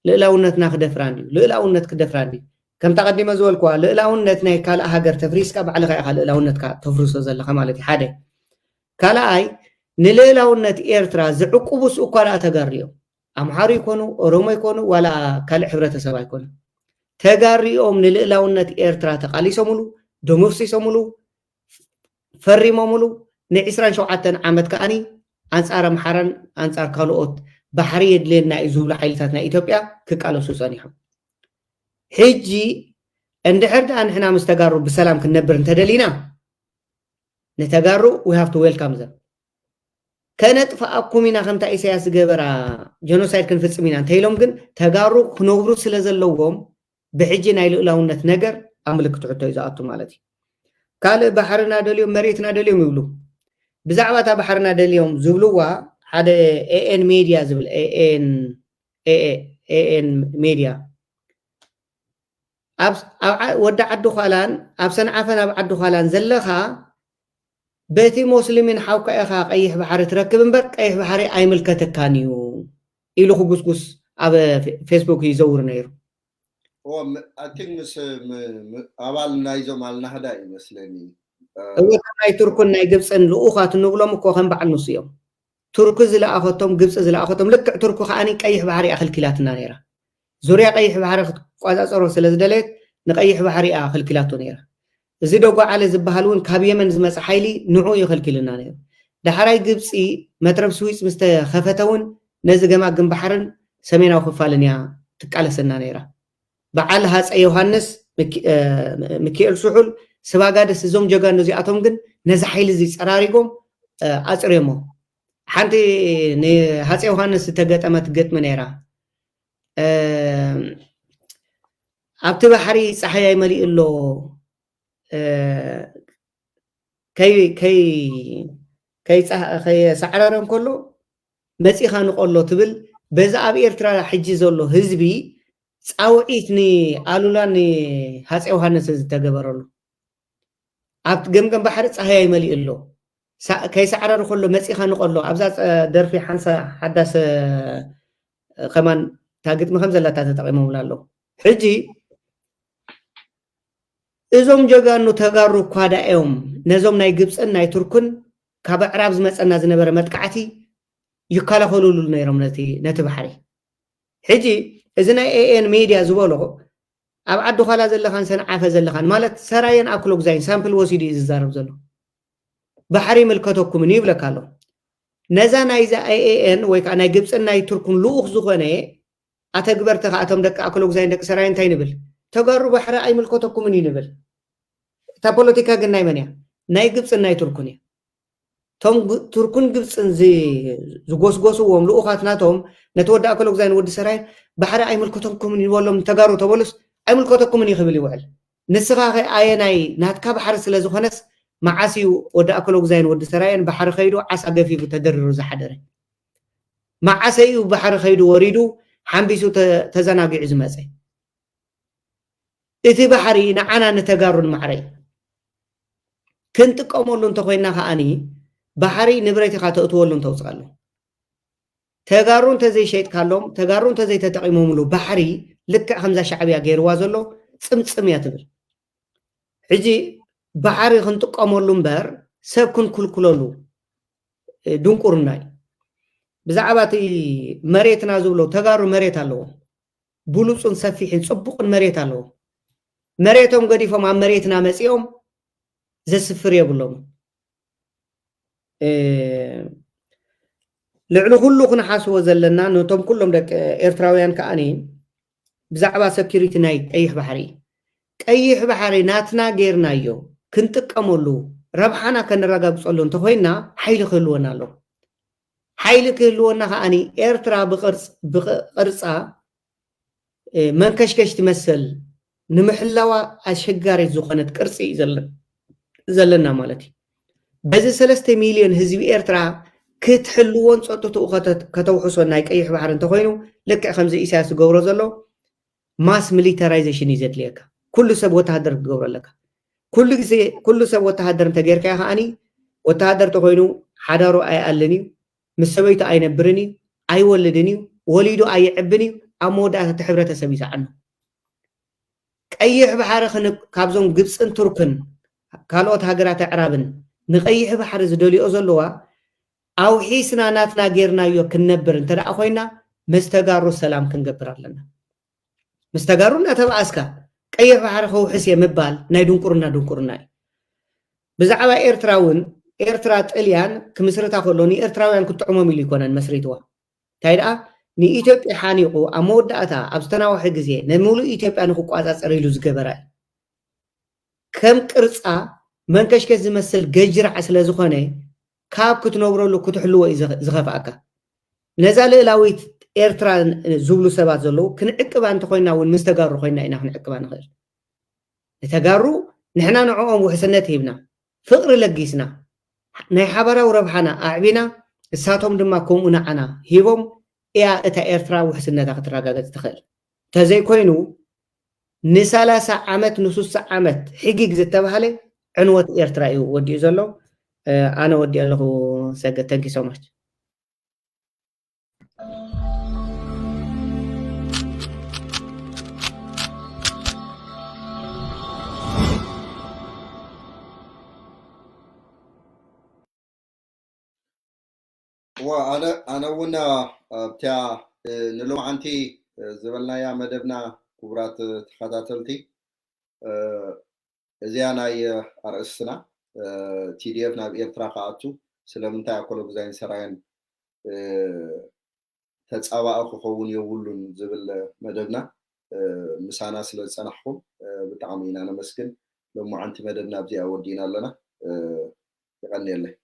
ልእላውነትና ክደፍራ እንድዩ። ልእላውነት ክደፍራ እንድዩ። ከምታ ቀዲመ ዝበልኩዋ፣ ልእላውነት ናይ ካልእ ሃገር ተፍሪስካ ባዕልኻ ኢኻ ልእላውነትካ ተፍርሶ ዘለኻ ማለት እዩ። ሓደ። ካልኣይ፣ ንልእላውነት ኤርትራ ዝዕቁቡስ እኳ ደኣ ተጋሩ እዮም። ኣምሓሩ ይኮኑ፣ ኦሮሞ ይኮኑ፣ ዋላ ካልእ ሕብረተሰብ ኣይኮኑ። ተጋሩ እዮም ንልእላውነት ኤርትራ ተቃሊሶምሉ፣ ደም ኣፍሲሶምሉ፣ ፈሪሞምሉ። ንዒስራን ሸውዓተን ዓመት ከኣኒ ኣንጻር ኣምሓራን ኣንጻር ካልኦት ባሕሪ የድልየና እዩ ዝብሉ ሓይልታት ናይ ኢትዮጵያ ክቃለሱ ጸኒሖም። ሕጂ እንድሕር ደኣ ንሕና ምስ ተጋሩ ብሰላም ክንነብር እንተደሊና፣ ንተጋሩ we have to welcome them። ከነጥፍኣኩም ኢና ከምታ ኢሳያስ ዝገበራ፣ ጀኖሳይድ ክንፍጽም ኢና እንተኢሎም ግን ተጋሩ ክነብሩ ስለ ዘለዎም ብሕጂ ናይ ልኡላውነት ነገር ኣብ ምልክት ሕቶ እዩ ዝኣቱ ማለት እዩ። ካልእ ባሕርና ደልዮም መሬትና ደልዮም ይብሉ። ብዛዕባ እታ ባሕርና ደልዮም ዝብልዋ ሓደ ኤኤን ሜድያ ዝብል ኤኤን ኤኤን ሜድያ ኣብ ወዲ ዓዲ ዃላን ኣብ ሰንዓፈን ኣብ ዓዲ ዃላን ዘለኻ በቲ ሞስሊምን ሓውካ ኢኻ ቀይሕ ባሕሪ ትረክብ እምበር ቀይሕ ባሕሪ ኣይምልከተካን እዩ ኢሉ ክጉስጉስ ኣብ ፌስቡክ ይዘውር ነይሩ። I think ምስ ኣባል ናይዞም ኣልናህዳ ይመስለኒ። እወ ናይ ቱርክን ናይ ግብፅን ልኡኻት ንብሎም እኮ ከም በዓል ንሱ እዮም። ቱርኪ ዝለኣኸቶም፣ ግብፂ ዝለኣኸቶም፣ ልክዕ ቱርኪ ከዓኒ ቀይሕ ባሕሪ ኣኸልኪላትና ነይራ። ዙርያ ቀይሕ ባሕሪ ክትቋፃፀሮ ስለ ዝደለየት ንቀይሕ ባሕሪ እያ ኣኸልኪላቶ ነይራ። እዚ ደጓዓለ ዝበሃል እውን ካብ የመን ዝመፀ ሓይሊ ንዑ እዩ ከልኪልና ነይሩ። ዳሕራይ ግብፂ መትረብ ስዊፅ ምስ ተኸፈተ እውን ነዚ ገማግም ባሕርን ሰሜናዊ ክፋልን እያ ትቃለሰና ነይራ። በዓል ሃፀ ዮሃንስ፣ ሚኪኤል ስሑል፣ ስባጋደስ እዞም ጀጋኑ እዚኣቶም ግን ነዚ ሓይሊ እዚ ፀራሪጎም ኣፅርዮሞ። ሓንቲ ንሃፀ ዮሃንስ ዝተገጠመት ግጥሚ ነይራ። ኣብቲ ባሕሪ ፀሓይ ኣይመሊኡ ኣሎ ከይሰዕረረ እንከሎ መፂኻ ንቆሎ ትብል። በዚ ኣብ ኤርትራ ሕጂ ዘሎ ህዝቢ ፃውዒት ንኣሉላ ንሃፀ ዮሃንስ ዝተገበረሉ። ኣብቲ ገምገም ባሕሪ ፀሃይ ኣይመሊኡ ኣሎ ከይሰዕረረ ከሎ መፂኻ ንቆሎ። ኣብዛ ደርፊ ሓንሳ ሓዳስ ከማን እታ ግጥሚ ከም ዘላታ ተጠቂሞምላ ኣለዉ። ሕጂ እዞም ጀጋኑ ተጋሩ እኳ ዳ እዮም ነዞም ናይ ግብፅን ናይ ቱርክን ካብ ኣዕራብ ዝመፀና ዝነበረ መጥቃዕቲ ይከላኸሉሉ ነይሮም ነቲ ባሕሪ። ሕጂ እዚ ናይ ኤኤን ሜድያ ዝበሎ ኣብ ዓዲ ዃላ ዘለኻን ሰንዓፈ ዘለኻን ማለት ሰራየን ኣክሎግዛይን ሳምፕል ወሲዱ እዩ ዝዛረብ ዘሎ። ባሕሪ ይምልከተኩምን እዩ ይብለካ ኣሎ። ነዛ ናይዛ ኤኤን ወይ ከዓ ናይ ግብፅን ናይ ቱርክን ልኡኽ ዝኾነ ኣተግበርቲ ከዓ እቶም ደቂ ኣክሎግዛይን ደቂ ሰራየን እንታይ ንብል? ተጋሩ ባሕሪ ኣይምልከተኩምን እዩ ንብል። እታ ፖለቲካ ግን ናይ መን እያ? ናይ ግብፅን ናይ ቱርክን እያ። እቶም ቱርክን ግብፅን ዝጎስጎስዎም ልኡኻት ናቶም ነቲ ወዲ ኣክሎግዛይን ወዲ ሰራየን ባሕሪ ኣይምልከተኩምን ይበሎም ተጋሩ ተበሉስ ኣይምልከተኩምን እዩ ክብል ይውዕል። ንስኻ ኸ ኣየናይ ናትካ ባሕሪ ስለ ዝኾነስ መዓስ እዩ ወዲ ኣክሎግዛይን ወዲ ሰራየን ባሕሪ ከይዱ ዓሳ ገፊፉ ተደሪሩ ዝሓደረ? መዓሰ እዩ ባሕሪ ከይዱ ወሪዱ ሓምቢሱ ተዘናጊዑ ዝመፀ? እቲ ባሕሪ ንዓና ንተጋሩ ንማዕረ እዩ። ክንጥቀመሉ እንተኮይና ከዓኒ ባሕሪ ንብረት ኢኻ ተእትወሉ እንተውፅኣሉ። ተጋሩ እንተዘይሸይጥካሎም፣ ተጋሩ እንተዘይተጠቂሞምሉ ባሕሪ ልክዕ ከምዛ ሻዕብያ ገይርዋ ዘሎ ፅምፅም እያ ትብል። ሕጂ ባሕሪ ክንጥቀመሉ እምበር ሰብ ክንኩልኩለሉ ድንቁርና እዩ። ብዛዕባ እቲ መሬትና ዝብሎ ተጋሩ መሬት ኣለዎ። ብሉፁን ሰፊሕን ፅቡቕን መሬት ኣለዎ። መሬቶም ገዲፎም ኣብ መሬትና መፂኦም ዘስፍር የብሎም። ልዕሊ ኩሉ ክንሓስቦ ዘለና ነቶም ኩሎም ደቂ ኤርትራውያን ከዓኒ ብዛዕባ ሰኪሪቲ ናይ ቀይሕ ባሕሪ፣ ቀይሕ ባሕሪ ናትና ጌርናዮ ክንጥቀመሉ ረብሓና ከነረጋግፀሉ እንተኮይንና ሓይሊ ክህልወና ኣለዎ። ሓይሊ ክህልወና ከዓኒ ኤርትራ ብቅርፃ መንከሽከሽ ትመሰል ንምሕላዋ ኣሸጋሪት ዝኾነት ቅርፂ እዩ ዘለና ማለት እዩ። በዚ ሰለስተ ሚልዮን ህዝቢ ኤርትራ ክትሕልዎን ፀጥትኡ ከተውሕሶን ናይ ቀይሕ ባሕሪ እንተኮይኑ ልክዕ ከምዚ ኢሳያስ ዝገብሮ ዘሎ ማስ ሚሊታራይዜሽን እዩ ዘድልየካ። ኩሉ ሰብ ወተሃደር ክትገብሮ ኣለካ። ኩሉ ግዜ ኩሉ ሰብ ወተሃደር እንተጌርካዮ ከዓኒ ወተሃደር ተኮይኑ ሓዳሩ ኣይኣልን እዩ፣ ምስ ሰበይቱ ኣይነብርን እዩ፣ ኣይወልድን እዩ፣ ወሊዱ ኣይዕብን እዩ። ኣብ መወዳእታ እቲ ሕብረተሰብ ይሰዓኑ። ቀይሕ ባሕሪ ክን- ካብዞም ግብፅን ቱርክን ካልኦት ሃገራት ኣዕራብን ንቀይሕ ባሕሪ ዝደልዮ ዘለዋ ኣውሒስና ናትና ጌርናዮ ክንነብር እንተ ደኣ ኮይና ምስ ተጋሩ ሰላም ክንገብር ኣለና። ምስ ተጋሩ እናተባኣስካ ቀይሕ ባሕሪ ከውሕስ እየ ምባል ናይ ድንቁርና ድንቁርና እዩ። ብዛዕባ ኤርትራ እውን ኤርትራ ጥልያን ክምስርታ ከሎ ንኤርትራውያን ክጥዕሞም ኢሉ ይኮነን መስሪትዋ። እንታይ ደኣ ንኢትዮጵያ ሓኒቑ ኣብ መወዳእታ ኣብ ዝተናወሐ ግዜ ንሙሉእ ኢትዮጵያ ንክቋጻጸር ኢሉ ዝገበራ እዩ። ከም ቅርጻ መንከሽከሽ ዝመስል ገጅራዕ ስለ ዝኾነ ካብ ክትነብረሉ ክትሕልዎ እዩ ዝኸ- ዝኸፍኣካ። ነዛ ልእላዊት ኤርትራ ዝብሉ ሰባት ዘለዉ ክንዕቅባ እንተኮይና እውን ምስ ተጋሩ ኮይና ኢና ክንዕቅባ ንኽእል። ንተጋሩ ንሕና ንዕኦም ውሕስነት ሂብና፣ ፍቕሪ ለጊስና፣ ናይ ሓባራዊ ረብሓና ኣዕቢና፣ እሳቶም ድማ ከምኡ ንዓና ሂቦም እያ እታ ኤርትራ ውሕስነታ ክትረጋገጽ ትኽእል። እንተዘይኮይኑ ንሰላሳ ዓመት ንሱሳ ዓመት ሕጊግ ዝተባህለ ዕንወት ኤርትራ እዩ ወዲኡ ዘሎ። ኣነ ወዲኡ ኣለኹ። ሰገድ፣ thank you so much። እዋ ኣነ ኣነ እውን ኣብቲያ ንሎማዓንቲ ዝበልናያ መደብና ክቡራት ተኸታተልቲ እዚኣ ናይ ኣርእስትና ቲዲኤፍ ናብ ኤርትራ ክኣቱ ስለምንታይ ኣኮሎ ግዛይን ሰራየን ተጻባኢ ክኸውን የብሉን ዝብል መደብና ምሳና ስለ ዝጸናሕኩም ብጣዕሚ ኢና ነመስግን። ሎማዓንቲ መደብና ኣብዚኣ ወዲእና ኣለና። የቐንየለይ።